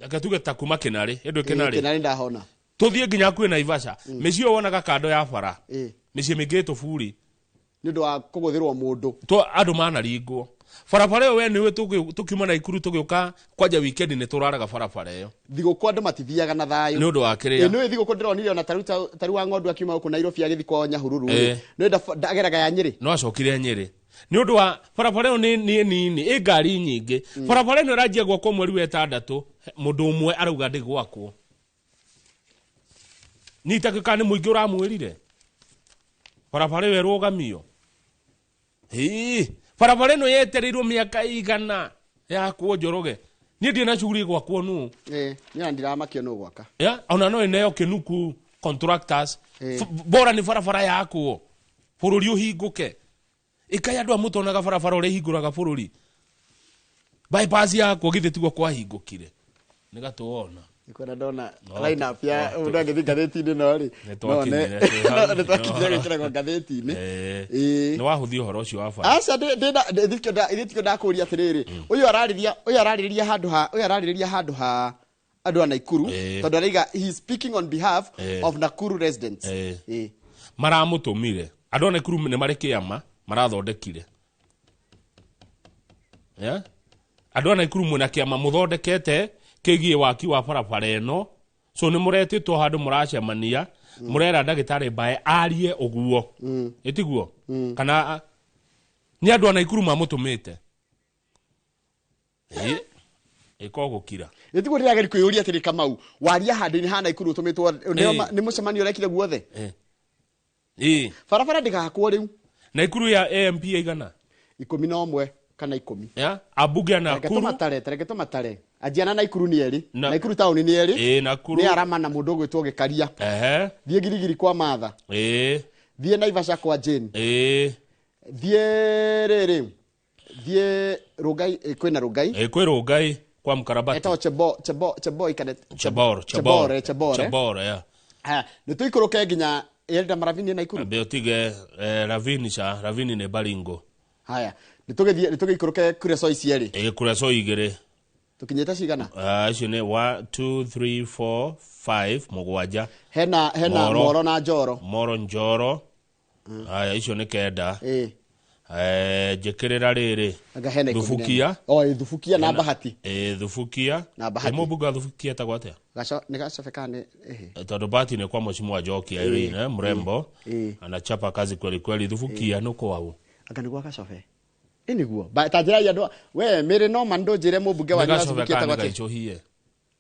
reke tuge ta kuma Kĩnarĩ, ĩndũ Kĩnarĩ. Kĩnarĩ ndahona. Tũthiĩ nginya hakuhĩ Naivasha, mĩciĩ ĩyo wonaga kando ya bara, mĩciĩ mĩingĩ ĩtũburi. Nĩ ũndũ wa kũgũthĩrwo mũndũ. To andũ manaringwo barabara ĩyo. We nĩũĩ tũkiuma Naikuru tũgĩũka kwanja weekend nĩ tũraraga barabara ĩyo. Thigũkũ andũ matithiaga na thayũ. Nĩ ũndũ wa kĩrĩa. Ĩ, nĩũĩ thigũkũ ndĩronire ona tarĩu wa ng'ondu akiuma gũkũ Nairobi agĩthiĩ kwao Nyahururu rĩ, nĩũĩ ndageraga ya Nyĩrĩ. No acokire Nyĩrĩ nĩ ũndũ wa barabara ĩyo nĩ nini, ĩ ngari nyingĩ. Barabara ĩno ĩranjia gwakwo mweri wa ĩtandatũ, mũndũ ũmwe arauga ndĩgwakwo. Nitakĩ kana nĩ mũingĩ ũramwĩrire barabara ĩyo ĩrũgamio. Hĩ, barabara ĩno yetereirwo mĩaka igana yakwo, Njoroge. Niĩ ndirĩ na shughuli gwakwo nũ. Ĩ, niĩ ona ndiramakio nũ gwaka. Ya, ona no ĩneo kĩnuku contractors. Bora nĩ barabara yakwo, bũrũri ũhingũke. Ĩkai andũ a mũtonaga barabara ũrĩa ĩhingũraga bũrũri. Bypass yakwo, githĩ tiguo kwahingũkire? Nĩ gatũona. Nĩkwenda ndona No, line up ya no, mũndũ angĩthiĩ ngathĩti-inĩ no rĩ. Nĩ twakinyire, twĩ hau. Nĩ twakinyire gwĩkĩragwo ngathĩti-inĩ. Nĩ wahũthia ũhoro ũcio wa bara. Aca, ithuĩ ndakũria atĩrĩrĩ, ũyũ ararĩrĩria handũ ha andũ a Naikuru, tondũ araiga he is speaking on behalf of Nakuru residents. Maramũtũmire andũ a Naikuru, nĩ marĩ kĩama marathondekire. Yeah? Andũ a Naikuru mwĩna kĩama mũthondekete kĩgiĩ waki wa barabara ĩno, so nĩ mũretĩtwo handũ mũracemania, mũrera ndagĩtarĩ Mbae arie ũguo, ĩtiguo? Kana nĩ andũ a Naikuru mamũtũmĩte? Ĩko gũkira. Ĩtiguo ndĩrageria kwĩyũria atĩrĩ, Kamau, waria handũ-inĩ ha Naikuru ũtũmĩtwo nĩ mũcemanio ũrekire guothe? Barabara ndĩgakwo rĩu. Naikuru ya AMP igana? 11 kana 10. Ya ambunge a Reke Nakuru. tũmatare, tareke tũmatare. Anjia na Naikuru nĩ erĩ. Naikuru taũni nĩ erĩ. Nakuru. Nĩ Arama na mũndũ ũgwĩtwo Gĩkaria. Thiĩ Girigiri kwa Matha. Thiĩ Naivasha kwa Jane. Thiĩ rĩrĩ, thiĩ Rũngai, kwĩna Rũngai. Kwĩ Rũngai kwa Mkarabati. Etagwo Chebo, Chebo, Cheboi kana Chebor. Chebor, Chebor. Chebor, ya. Haya, nĩ tũikũrũke nginya Elda Maravini Naikuru. Ambe ũtige Ravini, ca Ravini nĩ Baringo. Haya, nĩ tũgĩthiĩ, nĩ tũgĩikũrũke Kuresoi cierĩ. Kuresoi 2. Tũkinyĩte cigana? Acio nĩ 1 2 3 4 5, 7. Hena Moro na Njoro. Moro, Njoro. Haya, icio nĩ 9. Njĩkĩrĩra rĩrĩ. Anga hena 11. Thubukia. O, Thubukia na Bahati. Thubukia. Na Bahati. Mũmbunge wa Thubukia etagwo atĩa? Gaco nĩ Gacobe kana nĩ ĩhĩ? Tondũ Bahati ni kwa mheshimiwa Njoki Irene, mrembo, anachapa kazi kweli kweli. Thubukia nĩ kwau? Anga nĩ gwa Gacobe. Ĩ, nĩguo. Ta njĩra andũ we mĩrĩ no mandũ njĩre mũmbunge Nĩ wanyu wa Gacobe Thubukia kana etagwo nĩ atĩa? Gaicũhie?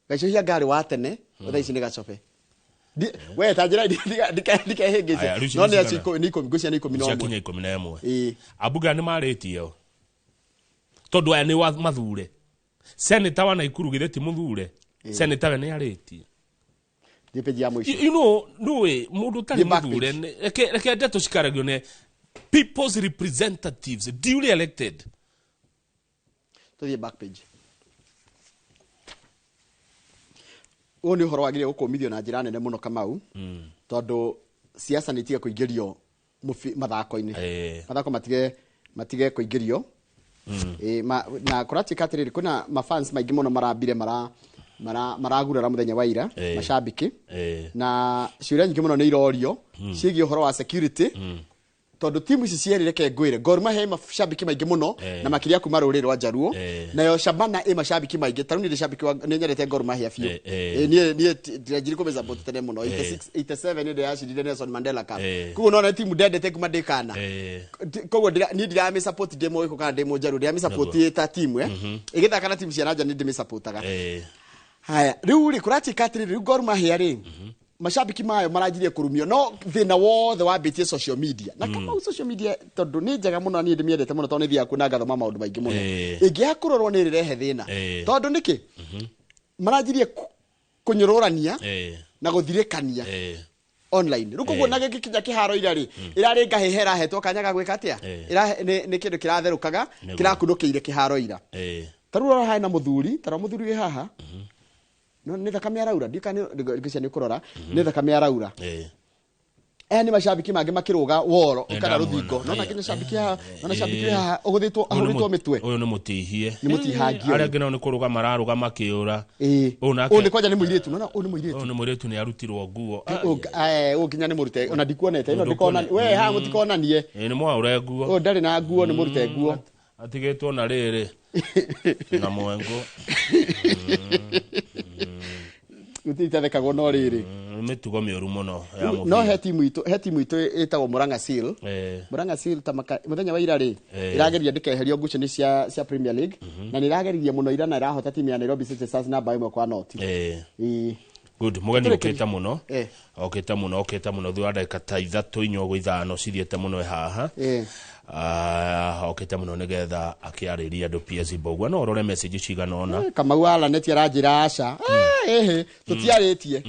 Gaicũhia ngarĩ wa tene, thaa ici nĩ Gacobe. We ta njĩra ndikehĩngĩce. Aya, rĩu ici No nĩ nĩ acio cigana? 10, nĩ 10, ngwĩciria nĩ 11. Ciakinya 11. Ambunge aya nĩ marĩtie o, tondũ aya nĩ mathure. Seneta wa Naikuru githĩ ti mũthure? Seneta we nĩ arĩtie. Thiĩ page ya mũico. You know, ndũĩ mũndũ ũtarĩ Thiĩ back mũthure page. reke ndeto cikaragio nĩ people's representatives duly elected. Tũthiĩ back page. Ũyũ nĩ ũhoro wagĩrĩire gũkũmithio na njĩra nene mũno, Kamau, tondũ siasa nĩ itige kũingĩrio mathako-inĩ. Mathako matige kũingĩrio. Na kũratuĩka atĩrĩrĩ, kwĩna mafans maingĩ mũno marambire maragurara mũthenya wa ira, macambĩki, na ciũria nyingĩ mũno nĩ irorio ciĩgiĩ ũhoro wa security. Tondu timu ici cierĩ reke ngwĩre, Gor Mahia ĩ macambĩki maingĩ mũno na makĩria kuma rũrĩrĩ rwa Njaruo, nayo Shabana ĩ macambĩki maingĩ. Ta rĩu niĩ ndĩ cambĩki wa, nĩ nyendete Gor Mahia biũ. Niĩ ndĩranjirie kũmĩsupport tene mũno, 86 87 nĩ ndĩracindire Nelson Mandela Cup. Koguo nona timu ndendete kuma ndĩ kana. Koguo niĩ ndiramĩsupport ndĩ mũgĩkũ kana ndĩ mũnjaruo, ndiramĩsupport ĩ ta timu ĩgĩthaka na timu cia nanja nĩ ndĩmĩsupportaga. Haya, rĩu rĩ kũratuĩka atĩrĩrĩ, rĩu Gor Mahia rĩ, macambĩki mayo maranjirie kũrumio, no thĩna wothe wambĩtie social media na kama social media, tondũ nĩ njega mũno, niĩ ndĩmĩendete mũno tondũ nĩ thiaga kuo na ngathoma maũndũ maingĩ mũno. Ĩngĩaga kũrorwo nĩ ĩrĩrehe thĩna. Tondũ nĩkĩ maranjirie kũnyũrũrania na gũthirĩkania online? Rĩu koguo na gĩgĩkinya kĩharo ira rĩ, ĩrarĩ ngahĩha ĩrahetwo kanya ga gwĩka atĩa? Nĩ kĩndũ kĩratherũkaga kĩrakunũkĩire kĩharo ira. Ta rĩu rora hena mũthuri, ta rora mũthuri wĩ haha, no nĩ thakame araura, ndiũĩ kana ngwĩciria nĩ ũkũrora, nĩ thakame araura. Aya nĩ macambĩki mangĩ makĩrũga woro kana Ndamwona. rũthingo. Nona Aya. nginya cambĩki haha, nona cambĩki wĩ haha ũgũthĩtwo, Ũyũ nĩ ahũrĩtwo mĩtwe. Ũyũ nĩ mũtihie. Nĩ mũtihangio. Arĩa angĩ nao nĩ kũrũga mararũga makĩũra. Ũyũ nake Ũyũ nĩ kwanja nĩ mũirĩtu, nona ũyũ nĩ mũirĩtu. Ũyũ nĩ mũirĩtu, nĩ arutirwo nguo. Ũyũ nginya nĩ mũrute, ona ndikuonete ĩno. Ndũkuone- Ndĩkona we haha, mũtikonanie. Nĩ mwaũre nguo. Ũyũ ndarĩ na nguo, nĩ mũrute nguo. Atigĩtwo na rĩrĩ na mwengo. Gũtirĩ itathekagwo, no rĩrĩ. Mĩtugo mĩũru mũno ya No mũbira. he timu itũ ĩtagwo Murang'a Seal. Murang'a Seal ta mũthenya wa ira rĩ, ĩrageria ndĩkeherio ngucanio cia Premier League, na nĩ ĩrageririe mũno ira na ĩrahota timu ya Nairobi City Stars na bao 1-0. Ĩĩ. Good, mũgeni Tũrĩkĩrie. okĩte mũno. Okĩte mũno, okĩte mũno thutha wa ndagĩka ta 3 4 ũguo 5 cithiĩte mũno haha. Ah, okĩte mũno nĩgetha akĩarĩria andũ. PS Mbogua, no ũrore message cigana ũna. Kamau wa Laneti aranjĩra aca, ĩhĩ, tũtiarĩtie.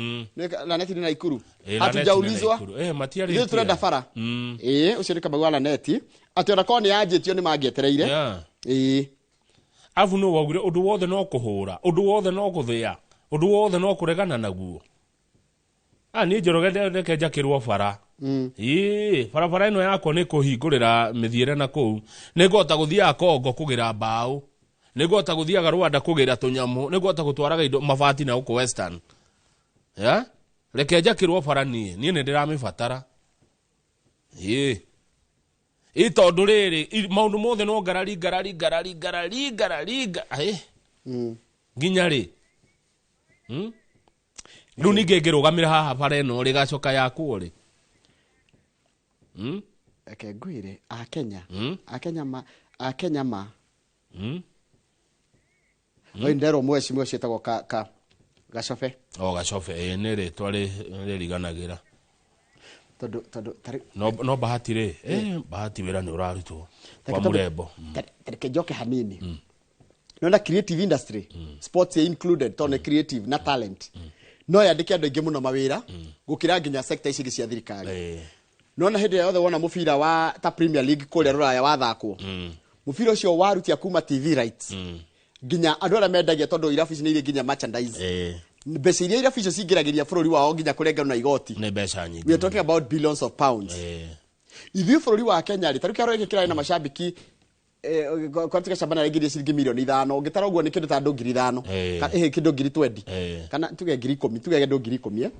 Laneti nĩ Naikuru. Laneti nĩ Hatujaulizwa. Naikuru. Matiarĩtie. Ithuĩ tũrenda bara. Ĩĩ, ũcio nĩ Kamau wa Laneti, atĩ ona korwo nĩ yanjĩtio nĩ mangĩetereire. Ĩĩ. Abu no waugire ũndũ wothe no kũhũra, ũndũ wothe no gũthĩa, ũndũ wothe no kũregana naguo. Ah, niĩ Njoroge reke njakĩrwo bara. Ĩĩ, barabara ĩno yakwa nĩ kũhingũrĩra mĩthiĩre na kũu, nĩ ngũhota gũthiaga Kongo kũgĩra mbaũ, nĩ ngũhota gũthiaga Rwanda kũgĩra tũnyamũ, nĩ ngũhota gũtwaraga indo mabati na gũkũ Western. Ya? Reke njakĩrwo bara, niĩ nĩ ndĩramĩbatara. Ĩĩ, ĩ tondũ rĩrĩ maũndũ mothe no ngarari ngarari ngarari ngarari ngarari nginya rĩ? Rĩu ningĩ ngĩrũgamĩra haha bara ĩno rĩ, gacoka yakwo rĩ? Reke ngwĩre, akenya, akenya ma, akenya ma. Oi, nderwo mheshimiwa ũcio etagwo ka Gacobe. O Gacobe, ĩ nĩ rĩtwa rĩriganagĩra. Tondũ tarĩ No Bahati rĩ, Bahati wĩra nĩ ũrarutwo kwa mũrembo. Reke njoke hanini. Nona creative industry, sports included, tondũ nĩ creative na talent, no yandĩke andũ aingĩ mũno mawĩra gũkĩra nginya sector ici ingĩ cia thirikari. Nona hĩndĩ ĩrĩa yothe wona mũbira wa ta Premier League kũrĩa Rũraya wathakwo, mũbira ũcio warutia kuma TV rights nginya andũ arĩa mendagia, tondũ irabu ici nĩ irĩ nginya merchandise, mbeca iria irabu icio cingĩragĩria bũrũri wao nginya kũrengerwo na igoti, nĩ mbeca nyingĩ. We are talking about billions of pounds. Ithuĩ bũrũri wa Kenya rĩ, tarĩu kĩharo gĩkĩ kĩrarĩ na macambĩki kwatuĩka Shabana raingĩria ciringi mirioni 5, ũngĩtara ũguo nĩ kĩndũ ta andũ 5,000. Kĩndũ 20,000 kana tuge 10,000, tuge andũ 10,000.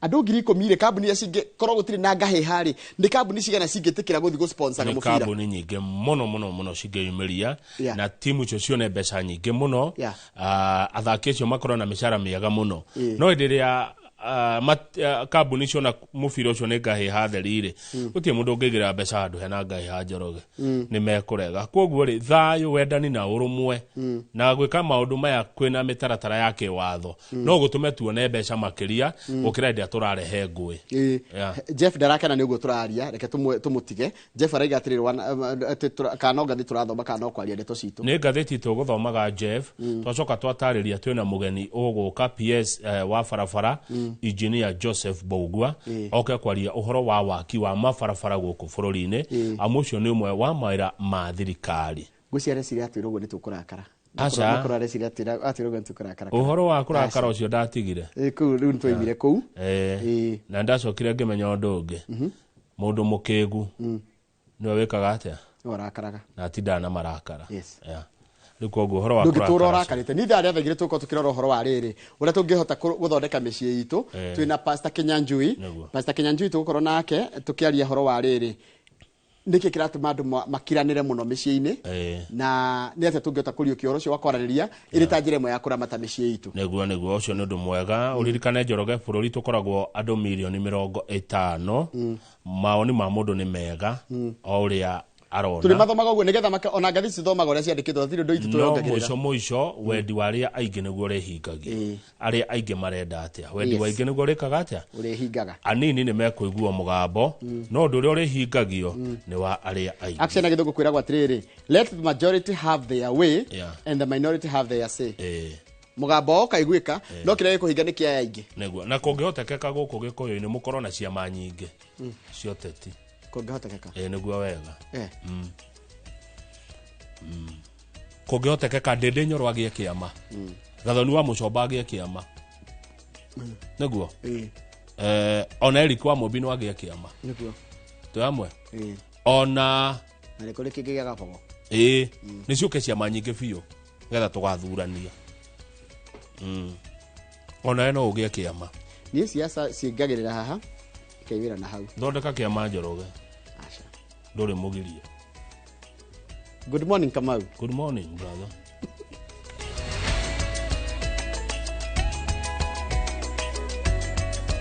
Andũ 10,000 rĩ, kambuni iria cingĩ korwo gũtirĩ na ngahĩha rĩ, nĩ kambuni cigana cingĩtĩkĩra gũthiĩ gũsponsaga Nĩ mũbira? Kambuni nyingĩ mũno mũno mũno cingĩyumĩria na timu icio cione mbeca nyingĩ mũno. Ah, athaki acio makorwo na mĩcara mĩega mũno. No hĩndĩ ĩrĩa kambuni ciona mũbira ũcio nĩ ngahĩha theri rĩ, gũtirĩ mũndũ ũngĩigĩrĩra mbeca handũ hena ngahĩha, Njoroge. Nĩ mekũrega. Koguo rĩ, thayũ, wendani na ũrũmwe na gwĩka maũndũ maya kwĩna mĩtaratara ya kĩwatho no gũtũme tuone mbeca makĩria gũkĩra hĩndĩ ĩrĩa tũrarehe ngũĩ. Jeff ndarakena nĩ ũguo tũraria, reke tũmũtige. Jeff araiga atĩrĩrĩ, atĩ kana no ngathĩ tũrathoma kana no kwaria ndeto citũ. Nĩ ngathĩti tũgũthomaga, Jeff. Twacoka twatarĩria twĩna mũgeni ũgũka, PS wa barabara, Engineer Joseph Bougua, oke kwaria ũhoro wa waki wa mabarabara gũkũ bũrũri-inĩ, amu ũcio nĩ ũmwe wa mawĩra ma thirikari. Ngwĩciria areciria atwĩra ũguo nĩ tũkũrakara. Aca. Makorwo areciria atwĩra ũguo nĩ tũkũrakara. Ũhoro wa kũrakara ũcio ndatigire. Kũu rĩu nĩ twaimire kũu. Na ndacokire ngĩmenya ũndũ ũngĩ, mũndũ mũkĩgu nĩwe wĩkaga atĩa? Nĩwe ũrakaraga. Na atindaga na marakara. Yes. Yeah. Rĩu koguo ũhoro wa ndũngĩtũra kũrakara ũrakarĩte. Ni ithaa rĩa thaa 2 tũgũkorwo tũkĩrora ũhoro wa rĩrĩ, ũrĩa tũngĩhota gũthondeka mĩciĩ itũ. Twĩna Pastor Kinyanjui. Nĩguo. Pastor Kinyanjui tũgũkorwo nake tũkĩaria ũhoro wa rĩrĩ. Nĩkĩ kĩratũma andũ makiranĩre mũno mĩciĩ-inĩ, na nĩ atĩa tũngĩhota kũriũkia ũhoro ũcio wa kwaranĩria ĩrĩ ta njĩra ĩmwe ya kũramata mĩciĩ itũ? Nĩguo ũcio nĩ ũndũ mwega. Ũririkane, Njoroge, bũrũri tũkoragwo andũ mirioni 50. Mawoni ma mũndũ nĩ mega o ũrĩa arona. Tũrĩ mathomaga ũguo nĩgetha ona ngathĩti cithomaga ũrĩa ciandĩkĩtwo, hatirĩ ũndũ itũ No tũyongagĩrĩra. Mũico wendi wa arĩa aingĩ nĩguo ũrĩhingagio. Arĩa aingĩ marenda atĩa? Wendi wa aingĩ nĩguo ũrĩkaga atĩa? Ũrĩhingaga. Anini nĩ mekũigua mũgambo, no ũndũ ũrĩa ũrĩhingagio nĩ wa arĩa aingĩ. Action na gĩthũngũ kwĩragwo atĩrĩrĩ, "Let the majority have their way and the minority have their say." Mũgambo wao ũkaiguĩka, no kĩrĩa gĩkũhinga nĩ kĩa aingĩ. Nĩguo, na kũngĩhotekeka gũkũ gĩkũyũ-inĩ mũkorwo na ciama nyingĩ cia ũteti. Kũngĩhotekeka. Ĩ, nĩguo wega. Kũngĩhotekeka Ndĩndĩ Nyoro agĩe kĩama, Gathoni wa Mũcomba agĩe kĩama, nĩguo. Ona Eric wa Mũmbi no agĩe kĩama. Twĩ hamwe. Ona Na nĩ kũrĩ kĩngĩ gĩa Gabogo. Ĩĩ, nĩ ciũke ciama nyingĩ biũ getha tũgathurania. Onawe no ũgĩe kĩama. Niĩ siasa ciingagĩrĩra haha ikaimĩra na hau. Thondeka kĩama, Njoroge, ndũrĩ mũgirie. Good morning, Kamau. Good morning, brother.